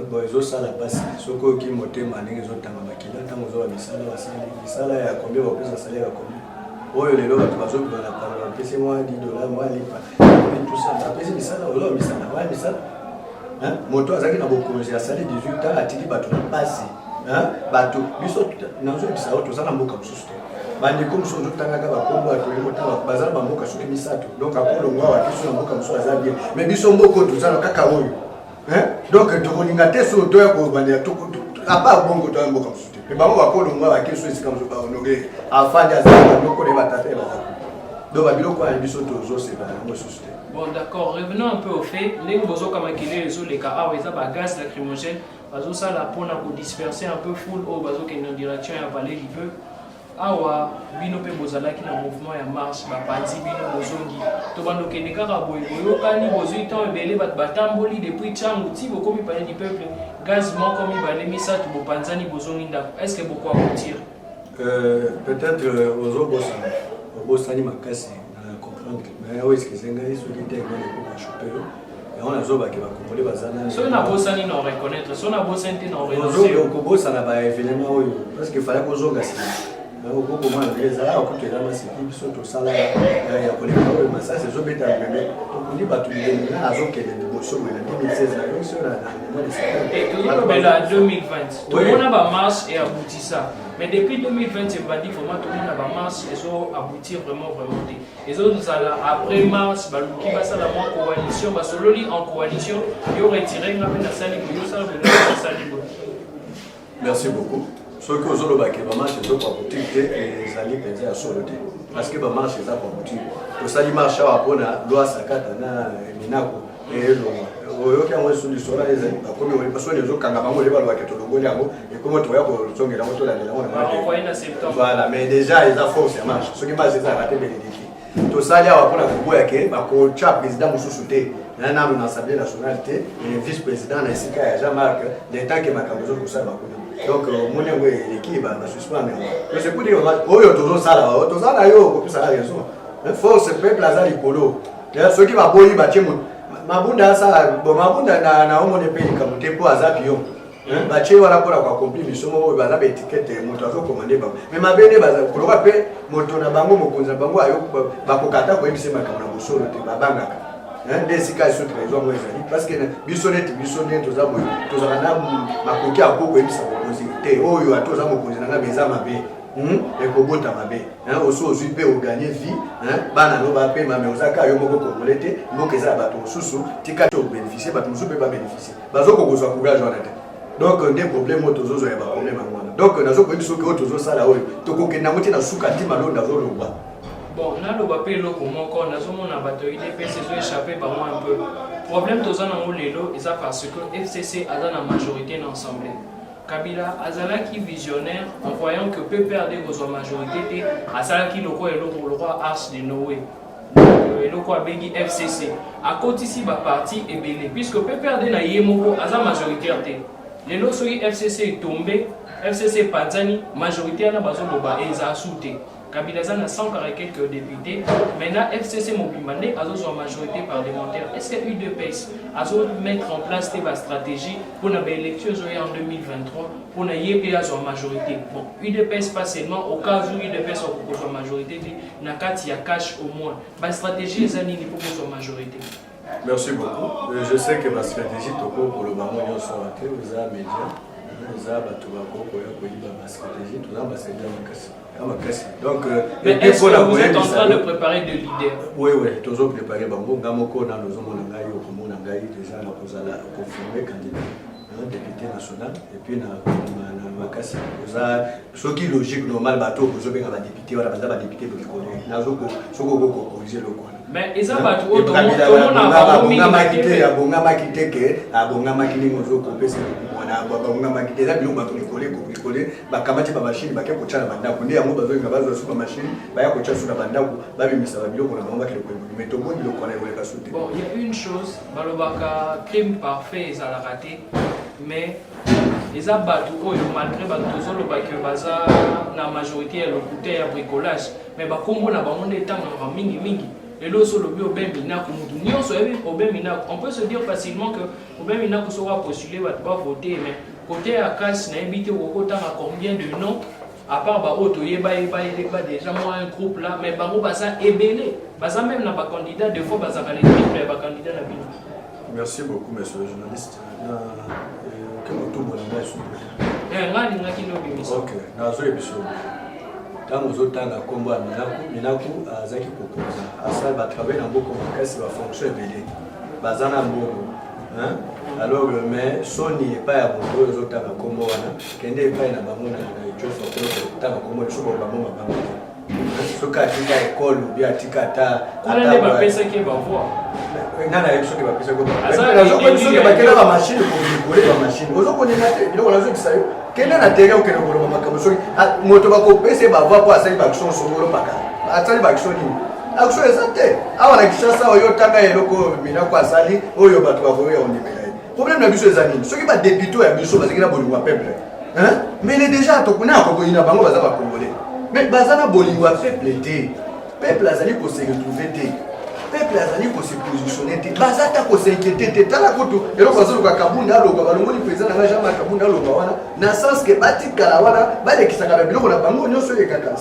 Bon, ezosala mpasi soki oyoki motema ndenge ezotanga makila ntango ozoba misala. Basali misala ya combien? Bapesa salaire ya combien? Oyo lelo bato bazobima na palo, bapesi mwa 10 dollar, mwa lipa, tout ça. Bapesi misala, ozoba misala, mwa misala. Moto azalaki na bokonzi, asali 18 ans, atiki bato na mpasi. Bato biso nazoyebisa oyo, toza na mboka mosusu te. Bandeko mosusu ozotangaka bakombo ya toyei kotanga, baza na bamboka soki misato. Donc akolongwa awa biso na mboka mosusu aza bien, mais biso mboka oyo toza na kaka oyo. Donc tokolinga te so toya kobandela apa bongo, toya mboka mosusu te. Me bango bakolongwa, bakeso esika mosusu, bahonore afandi, aza bandoko na ye, batata ye baza. Donc babiloko wana biso tozosepela yango lisusu te. Bon, d'accord, revenons un peu au fait. Ndenge bozoka makelele ezoleka awa, eza bagaz lacrymogène bazosala mpona kodisperser un peu foule oyo bazokende en direction ya Palais du Peuple. Awa bino mpe bozalaki na mouvement ya marche, bapanzi bino, bozongi. Tobanda okende kaka boye, boyokani, bozwi temps ebele, bato batamboli depuis ntango ti bokomi Palais du Peuple, gaz moko, mibale, misato, bopanzani, bozongi ndako. Est ce que bokoaboutir? Peut-être ozobosana, obosani makasi na comprendre, mais oyo excuse ngai soki te ngai nakoka chope yo. Yango nazobake bakongole baza nani. Soki nabosani, na reconnaître. Soki nabosani te, na renonce. Okobosana baévénement oyo parce que fallait kozonga nsima. Okokomona nde ezala kutu, eza maseki. Biso tosala ya koleka oyo, masasi ezobeta bebe, tokundi bato. Nga nazokende liboso boye na 2016, nayoki so na mois de septembre. Tozolobela 2020, tomona bamarche eaboutisa, mais depuis 2020 ebandi, vraiment tomona bamarche ezo aboutir vraiment vraiment te. Ezozala après marche, baluki basala mwa coalition, basololi en coalition: yo retire, nga mpe nasali boye, yosala boye, nasali boye. Merci beaucoup. Soki ozolobake bamarche ezokoaboutir te, ezali mpenza ya solo te, parce que bamarche eza koaboutir. Tosali marche awa mpona loi Sakata na Minako elongwa. Oyoki yango esu lisolo ezali bakomi soni, ezokanga bango. Oye balobake tolongoli yango, ekomi toya kozongela yango, tolandela yango na septembre. Voilà, mais déjà eza force ya marche. Soki marche ezalaka te, beleleki. Tosali awa mpona koboya ke bakotya président mosusu te na nano na Assemblée nationale te, vice président na esika ya Jean Marc, le temps ke makambo ezoki kosalema kuna. Donc omoni yango eleki, basuspendre yango. Donc c'est pour dire, oyo tozosala, toza na yo kopesaka raison. Force peuple aza likolo. Soki baboyi, batie moto Mabunda asala. Bon, Mabunda na omoni mpe likambo te, mpo aza pion. Batie wana mpona koaccomplir mission moko oyo baza baétiquette, moto azokomande bango. Mais mabe nde baza koloka mpe moto na bango, mokonzi na bango, bakoka ata koyebisa makambo na bosolo te, babangaka. Nde esika eso trahison yango ezali, parce que biso neti biso nde toza boye, tozalaka na makoki ya koyebisa mokonzi te oyo ata oza mokonzi na nga, eza mabe, Ekobota mabe. Oso ozwi mpe oganye vie, bana no bapema, mais oza kaka yo moko congolais te. Mboka eza ya bato mosusu, tika te obénéficie, bato mosusu mpe babénéficie. Bazokoka kozwa courage wana te. Donc nde problème oyo tozozwa ya baproblème yango wana. Donc nazokoyebi soki oyo tozosala oyo, tokokende yango ti na suka, ti malonda azolongwa. Bon, naloba mpe eloko moko. Nazomona bato ya UDPS ezoéchappe bango un peu. Problème toza nango lelo eza parce que FCC aza na majorité na assemblée. Kabila azalaki visionnaire en voyant que PPRD kozwa majorité te, asalaki lokola eloko lokola arche de Noé, eloko abengi FCC, akotisi baparti ebele, puisque PPRD na ye moko aza majoritaire te. Lelo soki FCC etombe, FCC epanzani, majorité wana bazoloba eza su te. Kabila aza na 140 quelques députés, maintenant FCC mobimba nde azozwa majorité parlementaire. Est ce que UDPS azomettre en place te bastratégie mpona baélection ezoya en 2023, mpona ye mpe azwa majorité? Bon, UDPS pas seulement, au cas où UDPS akokozwa majorité te, na kati ya cash, au moins bastratégie eza nini mpo kozwa majorité? Merci beaucoup. Je sais que bastratégie, toko koloba ngo nyonso awa te. Eza média, eza bato bakokoya koyiba bastratégie. Toza bastratégie ya makasi, ya makasi. Donc Mais est-ce que vous êtes en train de préparer des leaders? Oui, tozo préparer bango. Nga moko nano ozomona ngai, okomona ngai déjà na kozala confirmé candidat. Député national et puis na na makasi oza soki logique normale, bato oyo bozobenga badéputé wana baza badéputé bolikolo. Nazoko soki okokocorriger eloko wana. Mais eza bato oyo tomonaka bango mingi na Abongamaki te. TV. Abongamaki te ke abongamaki ndenge ozokopesa wana. Abongamaki te. Eza biloko bato likolo ekolikole bakamati bamashine, bake kotya na bandako. Nde yango bazolinga bazwa su bamashine, baya kotya su na bandako, babimisa babiloko na bango, bakende koyeba. Mais tomoni biloko wana ekoleka su te. Bon, il y a une chose, balobaka crime parfait ezalaka te, mais eza bato oyo, malgré bato tozoloba ke baza na majorité ya lokuta, ya bricolage, mais bakombo na bango nde etangaka mingimingi. Lelo oso olobi Aubin Minaku, mutu nyonso oyebi Aubin Minaku. On peut se dire facilement que Aubin Minaku, soki apostule, bato bavote. Mais côté ya kasi, nayebi te okotanga combien de noms à part baoyo toyeba yeba yeba déjà, moi un groupe là. Mais bango baza ebele, baza même na bacandidat, des fois bazalaka le triple ya bacandidat na bino. Merci beaucoup, monsieur le journaliste. Na oke motumbo na ngai suku. Nga alingaki nde obimisa. Ok, nazoyebi biso, ntango ozotanga nkombo ya Minaku, Minaku azalaki kokonza, asala batravail na mboka makasi, bafonction ebele, baza na mbongo, hein? Alors, mais soni epai ya moto oyo ozotanga nkombo wana, kende epai na bango na Idiofa kuna kotanga nkombo liso bango mabango te. Soki atika ekole obi atika ata Kuna nde bapesaki ye bavoix. Nga nayebi soki bapesaki. Aza Soki bakenda bamashine kobricole bamashine, ozokonena te. Biloko nazokisa yo, kende na terrain, okende koloba makambo. Soki moto bakopesa ye bavoix mpo asali baaction songolo paka, asali baaction nini? Action eza te awa na Kinshasa. Oyo otanga eloko oyo Minaku asali, oyo bato bakoya kondimela ye. Problème na biso eza nini? Soki badéputé ya biso bazalaki na bolingo ya peuple, hein? Mais le déjà tokuna akokoyina bango, baza bacongolais, mais baza na bolingo ya peuple te. Peuple azali kose retrouver te, peuple azali kose positionner te, baza ata kos'inquiéter te. Tala kutu eloko azoluka Kabunda aloba, balongoli président na nga Jean-Marc Kabunda, aloba wana na sens ke batikala wana, balekisaka babiloko na bango nyonso elekaka.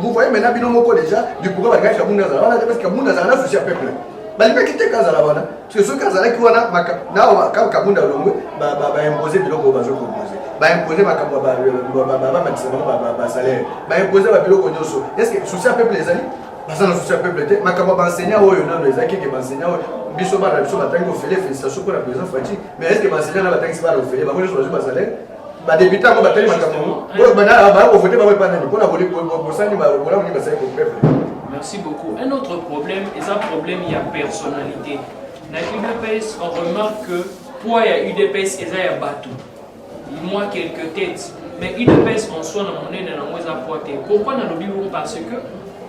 Vous voyez maintenant bino moko déjà du pourquoi balingaki Kabunda azala wana te, parce que Kabunda azala na souci ya peuple. Balingaki te kazala wana, parce que soki azalaki wana na Kabunda longwe, baimpose biloko oyo bazokompose, baimpose makambo, bamatisa bango basalaire, baimpose babiloko nyonso. Est ce que souci ya peuple ezali? Baza na souci ya peuple te. Makambo ya baenseignant oyo nano ezalaki ke baenseignant oyo biso, bana na biso batangi ofele. Félicitation mpona président Fatshi, mais est ce que baenseignant na batangisi bana ofele, bango nyonso bazwi basalaire? Badéputé yango batali makambo yango, baya kovote bango epa nani? Mpona bosani bolamu nini basali ko peuple? Merci beaucoup. Un autre problème, et un problème, il y a personnalité. Na UDPS, on remarque que poids ya UDPS eza ya bato. Moi quelques têtes. Mais UDPS en soi na monene nango eza poids te. Pourquoi nalobi bongo? Parce que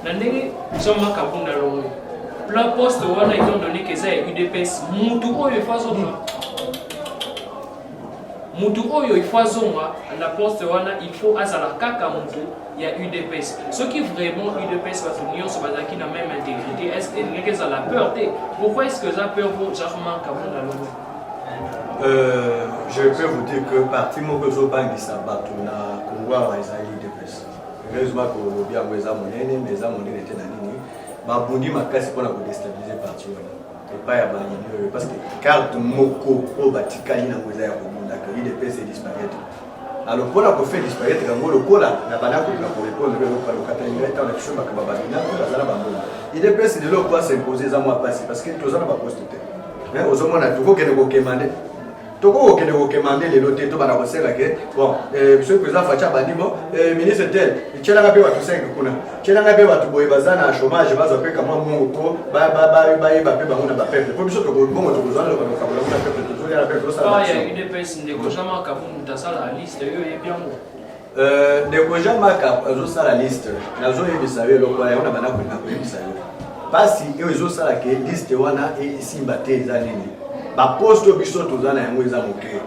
na ndenge Jean-Marc Kabunda longwe. Plein poste wana, étant donné que eza ya UDPS, mutu oyo il faut azonga. Mutu oyo il faut azonga na poste wana, il faut azala kaka mutu ya UDPS. Soki vraiment UDPS bato nyonso bazalaki na même intégrité, est ce que elingaki ezala peur te? Pourquoi est ce que eza peur po Jean-Marc Kabunda longwe? Je peux vous dire que parti moko ezobangisa bato na Congo awa ezali UDPS. Heureusement kolobi yango, eza monene, mais eza monene te na nini. Babundi makasi mpona kodéstabiliser parti wana epai ya bayini oyo, parce que carte moko oyo batikali nango eza ya kobundaka UDPS edisparaître. Alors, mpona kofaire disparaître yango, lokola na banda kolinga korépondre mpe lokola lokatali ngai ntango na biso, makambo babinako baza na bambongo. UDPS lelo po as'impose eza mwa pasi, parce que toza na baposte te. Ozomona, tokokende kokemande, tokokokende kokemande lelo te. Tobanda kosenga ke bon, soki président Fatshi abandi, bon, ministre tel, tielanga mpe bato 5 kuna, tielanga mpe bato boye baza na chômage, bazwa mpe kamwa mbongo mpo bayeba mpe bango na bapeuple, mpo biso mbongo tokozwa na lokabola ngo na peuple, tozolia na peuple, tosala. Ya UDPS, ndeko Jean-Marc Kabund asala liste oyo, oyebi yango? Ndeko Jean-Marc azosala liste. Nazoyebisa yo eloko wana, yango na banda kolinga koyebisa yo. Mpasi oyo ezosala ke liste wana esimba te eza nini? Baposte oyo biso toza na yango eza moke,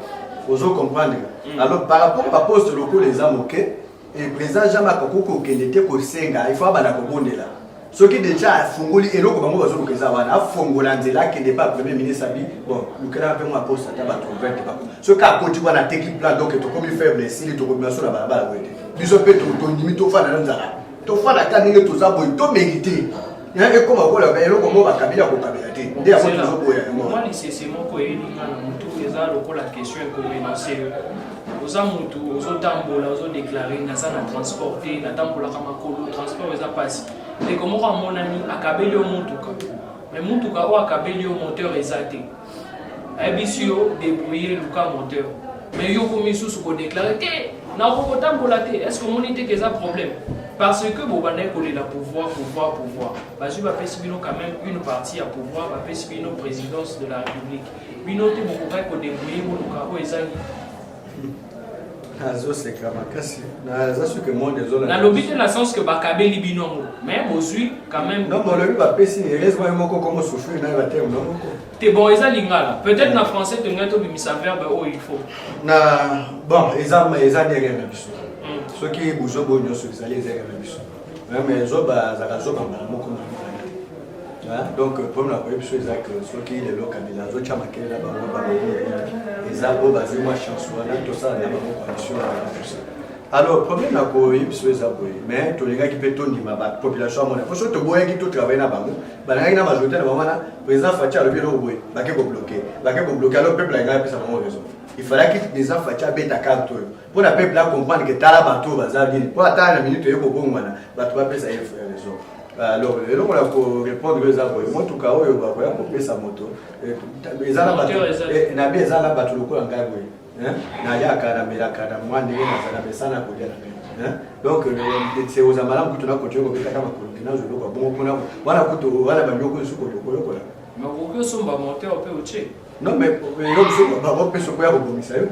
ozo comprendre? Alors, par rapport baposte lokola eza moke, e président Jean-Marc akoki kokende te kosenga. Il faut abanda kobondela. Soki déjà afungoli eloko bango bazoluka eza wana, afongola nzela, akende pa premier ministre, abi bon, lukelaka mpe mwa poste ata bato 20 bako. Soki akoti wana, ateki plan. Donc tokomi faible, esili, tokobima so na balabala boye te. Biso mpe tondimi tofanda na nzala, tofanda ka ndenge toza boye, tomérite ekoma kola eloko moko bakabila kokabela te. Nde yango tozoboya yango. Mwa lisese moko eyeli nga na motu, eza lokola question ekomenacer yo. Oza motu ozotambola, ozodéclarer: naza na transport te, natambolaka makolo, transport eza mpasi. Ndeko moko amonani, akabeli yo motuka, mais motuka oyo akabeli yo, moteur eza te. Ayebisi yo: débrouille, luka moteur. Mais yo okomi lisusu kodéclarer te, nakoki kotambola te. Est ce que omoni te ke eza problème? Parce que bobandaki kolela pouvoir, pouvoir, pouvoir. Bazwi, bapesi bino quand même une partie ya pouvoir, bapesi bino présidence de la République. Bino te bokokaki kodébrouiller, boluka oyo ezangi? Nazoseka makasi, naza soki monde ezolanda. Nalobi te na sens que bakabeli bino yango, mais bozwi quand même. Non, bolobi bapesi, heureusement yo moko komo souffrir na baterme no moko. Te, bon, eza lingala. Peut-être na français tolingai tobimisa verbe oyo il faut. Na bon, eza derrière na biso. Soki buzobo nyonso ezali, eza derrière na biso. Mais zoba azalaka zoba mbala moko na mibale te. Donc problème na koyebi biso eza ke soki lelo Kabila azotya makele na bango, bango eza po bazwi mwa chance wana tosala na bango coalition wana, tout ça. Alors problème na koyebi biso eza boye, mais tolingaki mpe tondima bapopulation amona, po soki toboyaki totravaille na bango, balingaki na majorité na bango wana. Président Fatshi alobi eloko boye, bake kobloquer, bake kobloquer. Alors peuple alingaki apesa bango raison. Il fallaki président Fatshi abeta carte oyo mpo na peuple acomprendre ke tala bato oyo baza nini, mpo ata na minute oye kobongwana, bato bapesa ye raison. Alors eloko na korépondre oyo eza boye: motuka oyo bakoya kopesa moto eza na bato nabi, eza na bato lokola ngai boye, naliaka, namelaka na mwa ndenge nazala, mesana kolia na ngai. Donc oza malamu kutu na continue kobetaka makolo ke nazwa eloko ya bongo mpona wana kutu wana banyoko lisusu koyokola. Mais okoki osomba moteur mpe otie. Non, mais eloko mosusu bakopesa okoya kobongisa yo,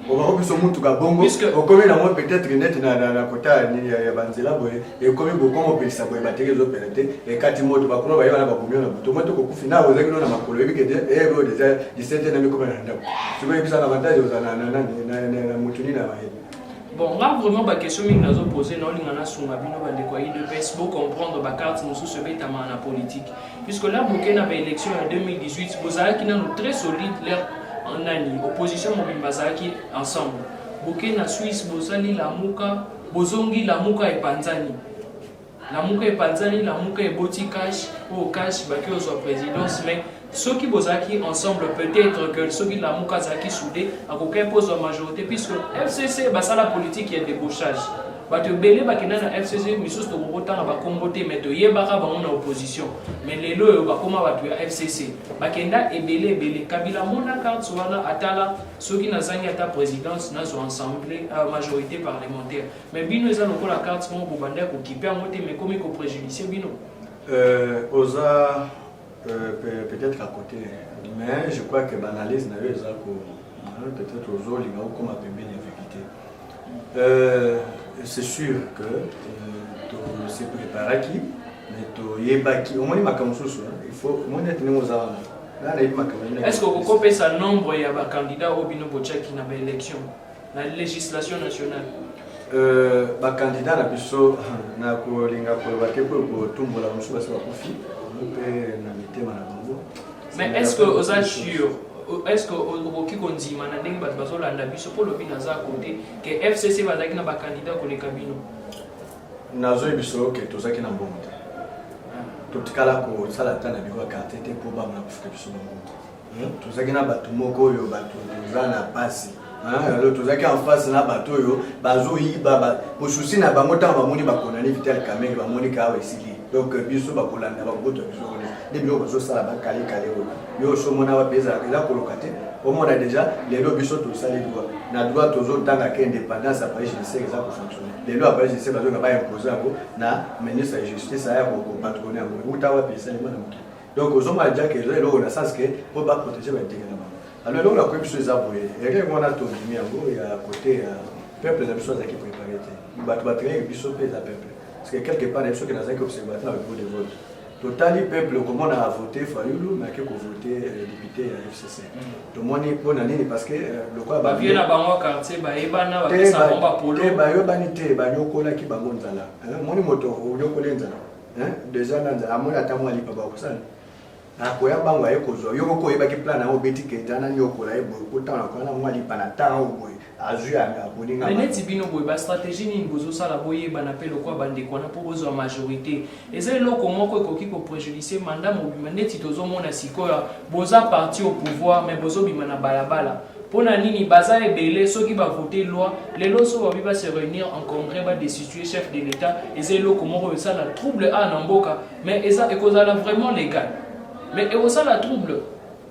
bakopesa mutuka bongo, okomi nango peut-être neti na kota ya banzela boye, ekomi bokoma opelisa boye, bateri ezopela te, ekati moto, bakoma baye wana babomi yo na butu, moto kokufi na ozalaki no na makolo. Oyebi ke oyo déjà 17 na mikoma na ndako, sikoyo oyebisaka avantage ozala na motu nini na mayele. Bon, nga vraiment baquestion mingi nazopose, naolinga nasunga bino bandeko ya UDPS bocomprendre bacarte mosusu ebetamaka na politique, puisque là boke na baélection ya 2018, bozalaki nano très solide, leur nani, opposition mobimba bazalaki ensemble. Boke na Suisse, bosali Lamuka, bozongi, Lamuka epanzani, Lamuka epanzani, Lamuka eboti CACH oyo CACH baki ozwa présidence. Mais soki bozalaki ensemble, peut-être que soki Lamuka azalaki soudé, akokaki mpo ozwa majorité, puisque FCC basala politique ya débauchage. Bato ebele bakenda na FCC, misusu tokokotanga bakombo te, mais toyebaka bango na opposition. Mais lelo oyo bakóma bato ya FCC, bakenda ebele ebele. Kabila mona carte wana, atala soki nazangi ata présidence, nazwa assemblée, majorité parlementaire. Mais bino eza lokola carte moko bobanda kokipe yango te, mais komi kopréjudicie bino. Oza peut-être à côté, mais je crois que baanalyse na yo eza ko peut-être ozolinga okóma pembeni ya vérité. C'est sûr que tose préparaki, mais toyebaki, omoni makambo mosusu, il faut omoni ete ndenge oza wana, nga nayebi makambo. Est ce que okokopesa nombre ya bacandidat oyo bino botiaki na baélection na législation nationale? Bacandidat na biso, na kolinga koloba te mpo kotumbola mosusu basi bakufi mpe na mitema na bango. Mais est ce que oza sûr? Est ce que okoki kondima na ndenge bato bazolanda biso mpo lobi naza kote ke FCC bazalaki na bacandidat koleka bino? Nazoyebi biso ke tozalaki na mbongo te. Totikala kosala ata na biro ya quartier te mpo bamona kofuta biso bango. Tozalaki na bato moko oyo bato toza na pasi. Alors tozalaki en face na bato oyo bazoyiba bosusi na bango. Ntango bamoni bakonani Vital Kamerhe, bamoni ka awa esili. Donc biso bakolanda, bakobota biso nde biloko bazosala bakalekale oyo yo osomona wapi, ezalaka eza koloka te. Omona déjà lelo biso tosali droit na droit, tozotanga ke indépendance appareil judiciaire eza kofonctionne. Lelo appareil judiciaire bazoka baimpose yango na ministre ya Justice, aya kopatronne yango, euta wapi? Esalema na mokili. Donc ozomona déjà ke eza eloko na sens ke mpo baprotege baintérêt na bango. Alors eloko nakoyebi biso eza boye: erreur wana tondimi yango ya côté ya peuple na biso azalaki préparé te. Bato batrahir biso mpe eza peuple, parce que quelque part na biso ke nazalaki observateur na bureau de vote, totali peuple komona avote Fayulu, mais ake kovote député ya FCC. Tomoni mpona nini? Parce que lokola bavie na bango quartier bayebana, bapesa bango bapolo. Te, bayebani te, banyokolaki bango nzala. Moni moto onyokoli nzala déjà na nzala, amoni ata mwa lipa, bakosala akoya bango aye kozwa yo moko. Oyebaki plan yango, obeti keta na nyokola ye boye, kotanga kona mwa lipa na ntango boye, azwi aboninga. Mais neti bino boye, bastratégie nini bozosala boyebana mpe lokwa bandeko wana mpo bozwa majorité? Eza eloko moko ekoki kopréjudicie mandat mobima. Neti tozomona sikoyo boza parti au pouvoir, mais bozobima na balabala mpo na nini? Baza ebele. Soki bavote loi lelo, so babi base réunir en congrès, badestituer chef de l'État, eza eloko moko esala trouble a na mboka. Mais eza ekozala vraiment légal, mais ekosala trouble.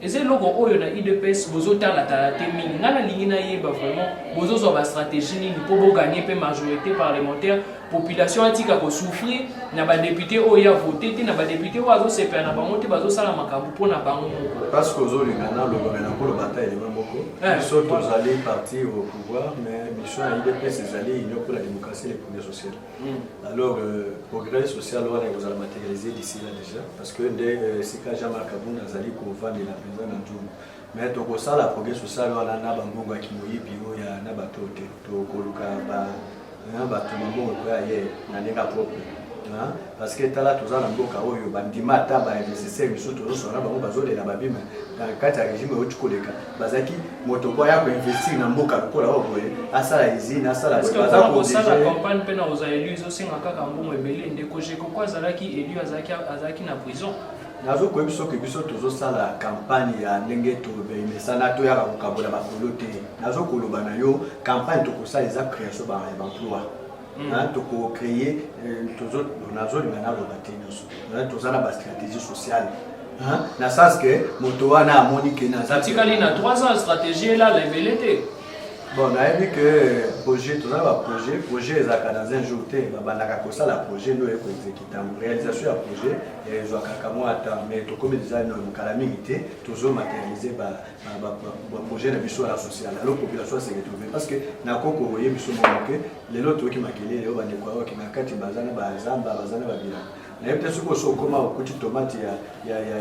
Eza eloko oyo na udps bozotalatala te mingi. Ngai nalingi nayeba vraiment bozozwa bastratégie nini mpo boganye mpe majorité parlementaire, population atika kosouffrir na badepute oyo ya vote te, na badepute oyo azosepela na bango te, bazosala makambo mpo na bango moko. Parce que ozolinga naloba, me nakoloba ata elema moko. Biso tozali parti au pouvoir, mais mission ya UDPS ezali Union pour la démocratie et le progrès social. Alors progrès social wana ekozala matérialisé d'ici là déjà, parce que nde esika Jean-Marc Kabund azali kovandela mpenza na nzungu. Mais tokosala progrès social wana na bambongo ya kimoyibi oyo ya na bato te. Tokoluka bato bambongo ekoya ye na ndenge propre, hein? Parce que tala, toza na mboka oyo bandima ata bainvestisseur misusu tozosala na bango bazolela babima na kati ya régime oyo koleka. Bazalaki moto po aya koinvestir na mboka lokola oyo boye, asala usine, asala boye, baza kosala koobliger. Campagne mpe na kozala élu ezosenga kaka mbongo ebele. Ndeko Jekoko azalaki élu, azalaki na prison. Nazokoyebi soki biso tozosala campagne ya ndenge tobemesana, toyaka kokabola bakolo te. Nazokoloba na yo, campagne tokosala eza création ya baemploi. Tokocréer, nazolinga naloba te nyonso. Toza na bastratégie sociale, na sens que moto wana amoni ke naza Tikali na 3 ans, stratégie elala ebele te. Bon, nayebi ke projet, toza na baprojet. Projet ezalaka dans un jour te. Babandaka kosala projet nde oye koexécuter yango. Réalisation ya projet ezwaka mwa temps, mais tokomi déjà na mokala mingi te, tozomatérialiser baprojet na biso ya social. Alors population se retrouve, parce que nakoki koyebi biso moko ke lelo toyoki makelele oyo bandeko ayoki na kati, baza na bazamba, baza na babilanga. Nayebi te soki oso okóma okuti tomate ya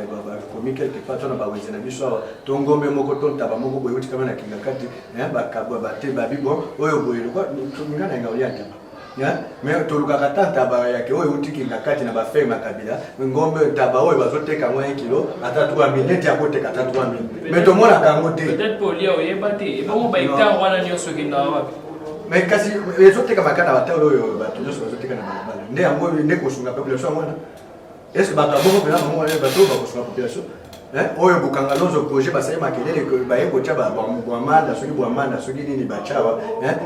bakomi quelque part to na bawenze na biso awa, to ngombe moko to ntaba moko boye euti kama na kinga kati, bakabwa bate babi bon oyo boye lokwa nga na nga olia ntaba, mais tolukaka ta ntaba yake oyo euti kinga kati na baferme ya Kabila. Ngombe, ntaba oyo bazoteka yango 1 kilo ata 3000, neti akoteka ata 3000, mais tomonaka yango te. Peut-être po olia oyeba te. Ebongo bahectare wana nyonso ekendaka wapi? Mais kasi ezotekama kaka na batalo oyo bato nyonso bazoteka na balabala. Nde yango nde kosunga population yango wana? Est ce que bato ya bongo mpena bango wana bato oyo bakosunga population? Oyo Bukanga Lonzo projet basali makelele, baye kotya bwamanda, soki bwamanda, soki nini, batyawa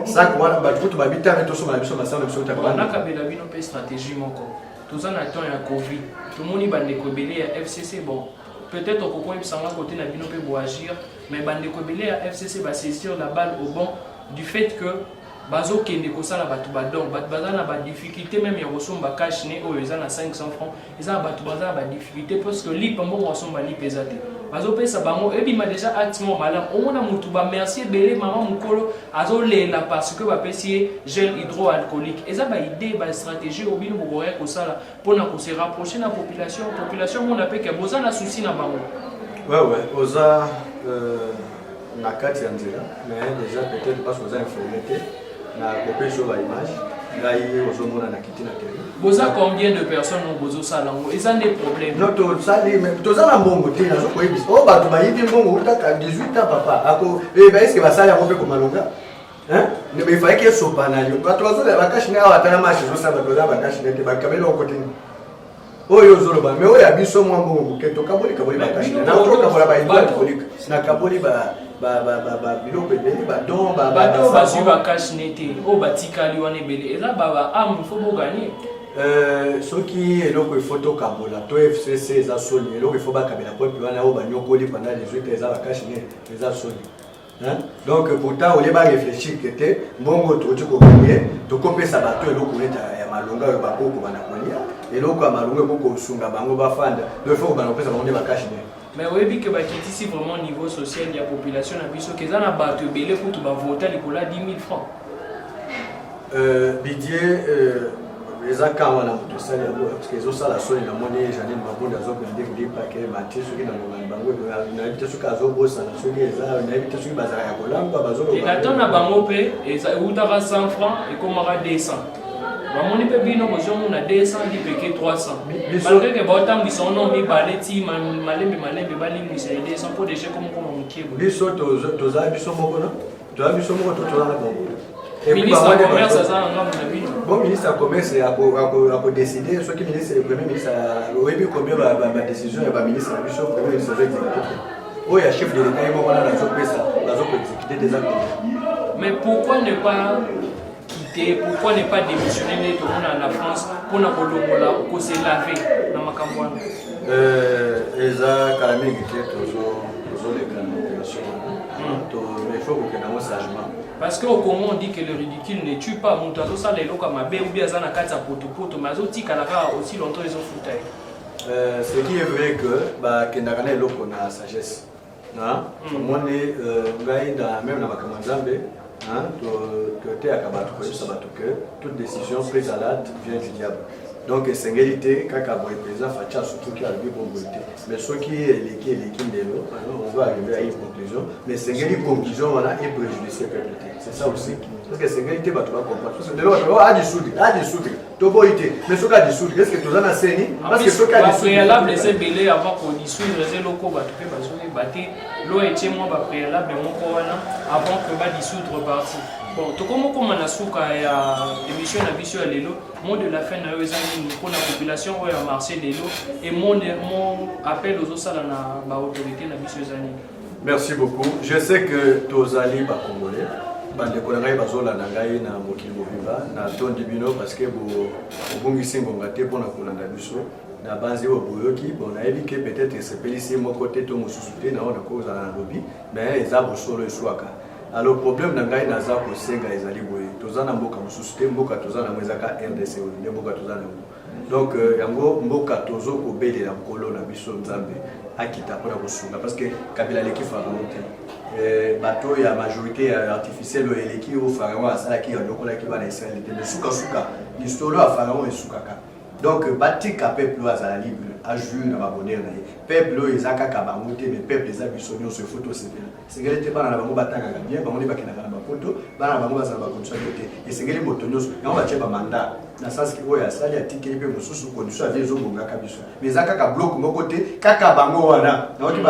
sak wana, bato kutu babitame tosomba na biso masano biso. Nakabela bino mpe stratégie moko. Toza na temps ya Covid, tomoni bandeko ebele ya FCC, bon, peut-être okokoyebisanga kote na bino mpe boagir, mais bandeko ebele ya FCC basaisir la balle au bon du fait que bazokende kosala bato badon. Bato baza na badifficulté même ya kosomba cache-nez oyo eza na 500 francs. Eza na bato baza na badifficulté parce que lipa, mbongo asomba lipa eza te. Bazopesa bango, ebima déjà acte moko malamu. Omona motu bamerci ebele, mama mokolo azolela parce que bapesi ye gel hydroalcoolique. Eza baidée, bastratégie oyo bino bokoya kosala mpona kose rapprocher na population. Population mona mpe ke boza na souci na bango. Ouais, oza na kati ya nzela, mais déjà peut-être parce que oza informé te. Na kopesa yo baimage, ngai ozomona na kiti na terrain. Boza combien de personnes oyo bozosala yango? Eza nde problème. Non, tosali, mais toza na mbongo te. Nazokoyebisa oyo bato bayibi mbongo utaka 18 ans, papa ako eske basali yango mpe komalonga. Mais efalaki esopa na yo. Bato bazolela bacache-nez awa, ata na marche ezosala, bato baza bacache-nez te. Bakabeli oko te oyo ozoloba, mais oyo ya biso mwa mbongo moke tokaboli kaboli bacache-nez, nakokabola bahydroalcoolique, nakaboli biloko ebele, badon. Bato oyo bazwi bacache-nez te, oyo batikali wana ebele, eza baame, faut bogagner. Soki eloko ifo tokabola to FCC, eza soni. Eloko ifo bakabela peuple wana oyo banyokoli pendant 18, eza bacache-nez. Eza soni, hein? Donc pourtant olie baréfléchir ke te mbongo tokoki kogagner, tokopesa bato eloko neti ya malonga oyo bakoko bana kolia, eloko ya malonga ekoki kosunga bango bafanda. Donc il faut kobanda kopesa bango nde bacache-nez. Mais oyebi ke bakitisi vraiment niveau social ya population na biso, ke eza na bato ebele kutu bavota likolo ya 10 000 francs. Budget eza ka wana moto osali yango, parce que ezosala soni. Namoni Janine Mabunda azobende lipake mati soki na ngonga na bango. Nayebi te soki azobosana, soki eza, nayebi te soki bazalaka ya kolangwa. Bazoloba na na bango mpe eutaka 100 francs, ekomaka 200. Bamoni mpe bino bozomona 200 lipeke 300, malgré ke baotambwisa ono mibale ti malembe malembe balimwisa ye 200 mpo deja komokoma mokie. Biso toza biso moko, no, toza biso moko to toza na bango. Ministre ya commerce aza na ngambo na bino. Bon, ministre ya commerce akodécide soki ministre, premier ministre, oyebi combien badécision ya baministre na biso premier ministre azo exécute? Oyo ya chef de l'État ye moko wana nazopesa, bazokoexécute te, eza combien? Mais pourquoi ne pas quitter, pourquoi ne pas démissionner nde tomona na France mpona kolongola, kose laver na makambo wana? Eza kala mingi te. Tozoleka na opération wana, mais il faut kokende yango sagement. Parce que au Congo, on dit que le ridicule ne tue pas. Moto azosala eloko ya mabe ou bien aza na kati ya potopoto, mais azotikala kaka aussi longtemps ezofuta ye. Ce qui est vrai que bakendaka na eloko na sagesse. Omoni, ngai na même na makambo ya Nzambe, toteyaka bato, koyebisa bato que toute décision prise à la hâte vient du diable. Donc esengeli te kaka boye président Fatshi asutuki, alobi bongo te. Mais soki eleki, eleki ndelo, on doit arriver à une conclusion, mais esengeli conclusion wana epréjudicie peuple te. C'est ça aussi, parce que esengeli te bato bacomprendre, parce que lelo bato adissoudre, adissoudre, toboyi te. Mais soki adissoudre, est ce que toza na CENI? Parce que soki préalable eza ebele avant kodissoudre. Eza eloko bato mpe bazoyeba te. Lo etie mwa bapréalable moko wana avant que badissoudre parti. Bon, tokomokoma na suka ya émission na biso ya lelo. Mot de la fin na yo eza nini mpona population oyo ya marché lelo? E mo appel ozosala na baautorité na biso eza nini? Merci beaucoup. Je sais que tozali bacongolais, bandeko na ngai bazolanda ngai na mokili mobimba, natondi bino parce que bobungisi ngonga te mpona kolanda biso na banzi oyo boyoki. Bon, nayebi ke peut-être esepelisi moko te to mosusu te na oyo nakozala na lobi, mais eza bosolo eswaka. Alors, problème na ngai naza kosenga ezali boye: toza na mboka mosusu te, mboka toza nango ezaka RDC. Oyo nde mboka toza nango. Donc yango mboka tozo kobelela Nkolo na biso Nzambe akita mpona kosunga, parce que Kabila aleki Pharaon te. Bato ya majorité ya artificielle oyo eleki oyo Pharaon asalaki, alokolaki bana Israele te. Mais sukasuka lisolo ya Pharaon esukaka. Donc batika peuple oyo azala libre, ajouir na babonheur na ye. Peuple oyo eza kaka bango te, mais peuple eza biso nyonso. Efo tosepela. Esengeli te bana na bango batangaka bien, bango nde bakendaka na bapoto, bana na bango bazala bacondition te. Esengeli moto nyonso yango batie bamandat na sens oyo asali, atikeli mpe mosusu, condition ya vie ezobongaka biso. Mais eza kaka bloc moko te, kaka bango wana. Naoki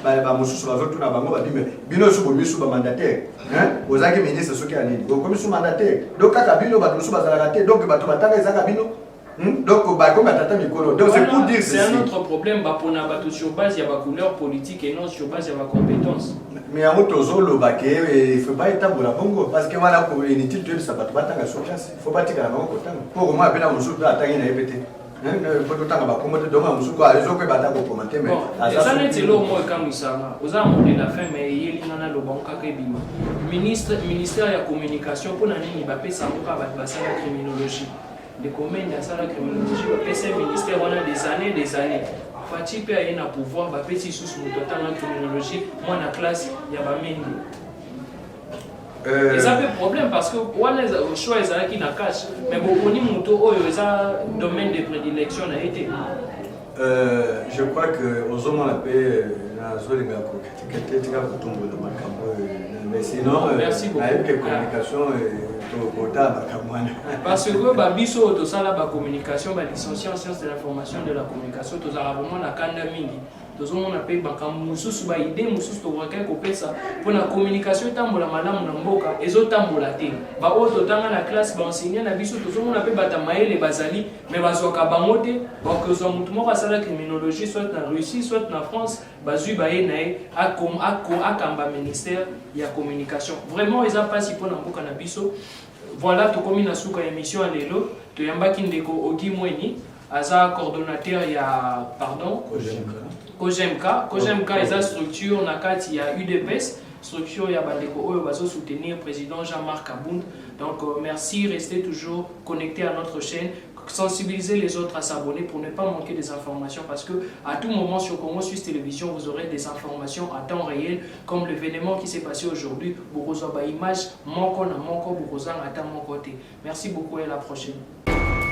bamosusu bazotuna bango babime bino so bomisu bamandataire, ozalaki ministre soki ya nini, okomi su mandataire. Donc kaka bino, bato mosusu bazalaka te. Donc bato batanga ezaka bino. Donc bakomi tata mikolo. Donc c'est pour dire c'est un autre problème. Bapona bato sur base ya bacouleur politique et non sur base ya bacompétence. Mais yango tozoloba ke il faut pas etambola bongo, parce que wana inutile toyebisa bato batanga sur classe. Il faut batikala bango kotanga mpo komona mpe na mosusu mpe atangi na ye pe te, po totanga bakombo te. Donc mosusu ezokoyeba ata kokoma te. Mais eza neti eloko moko ekamwisanga. Oza mot de la fin, mais eyelinga naloba ngo kaka ebima. Ministre, ministère ya communication, mpona nini bapesa yango kaka bato basala criminologie? Ndeko Mende asala criminologie, bapesa ministère wana des années, des années. Fatshi mpe aye na pouvoir, bapesi lisusu moto atanga criminologie, mwana classe ya bamende. Eza mpe problème, parce que wana choix ezalaki na cash, mais boponi moto oyo eza domaine de prédilection na ye te. Je crois que ozomona mpe nazolinga kocritiquer te, tika kotombola makambo. Mais sinon, nayebi ke communication, tokotala makambo wana. Parce que babiso oyo tosala bacommunication, balicencié en science de l'information de la communication, tozalaka vraiment na kanda mingi. Tozomona mpe makambo mosusu, baidée mosusu tokokaki kopesa mpona communication etambola malamu na mboka, ezotambola te. Baoyo totanga na classe, baenseignant na biso, tozomona mpe bato mayele bazali, mais bazwaka bango te. Bakozwa motu moko asala criminologie, soit na Russie, soit na France, bazwi, baye na ye akamba ministère ya communication. Vraiment eza mpasi mpona mboka na biso. Voilà, tokomi na suka émission ya lelo. Toyambaki ndeko Ogi Mweni, aza coordonnateur ya, pardon, COGEMK. COGEMK eza structure na kati ya UDPS, structure ya bandeko oyo bazosoutenir président Jean-Marc Kabund. Donc merci, restez toujours connectés à notre chaîne, sensibiliser les autres à s'abonner pour ne pas manquer des informations, parce que à tout moment sur Congo Suisse Télévision, vous aurez des informations à temps réel, comme l'événement qui s'est passé aujourd'hui. Bokozwa ba image moko na moko, bokozanga ata moko te. Merci beaucoup et à la prochaine.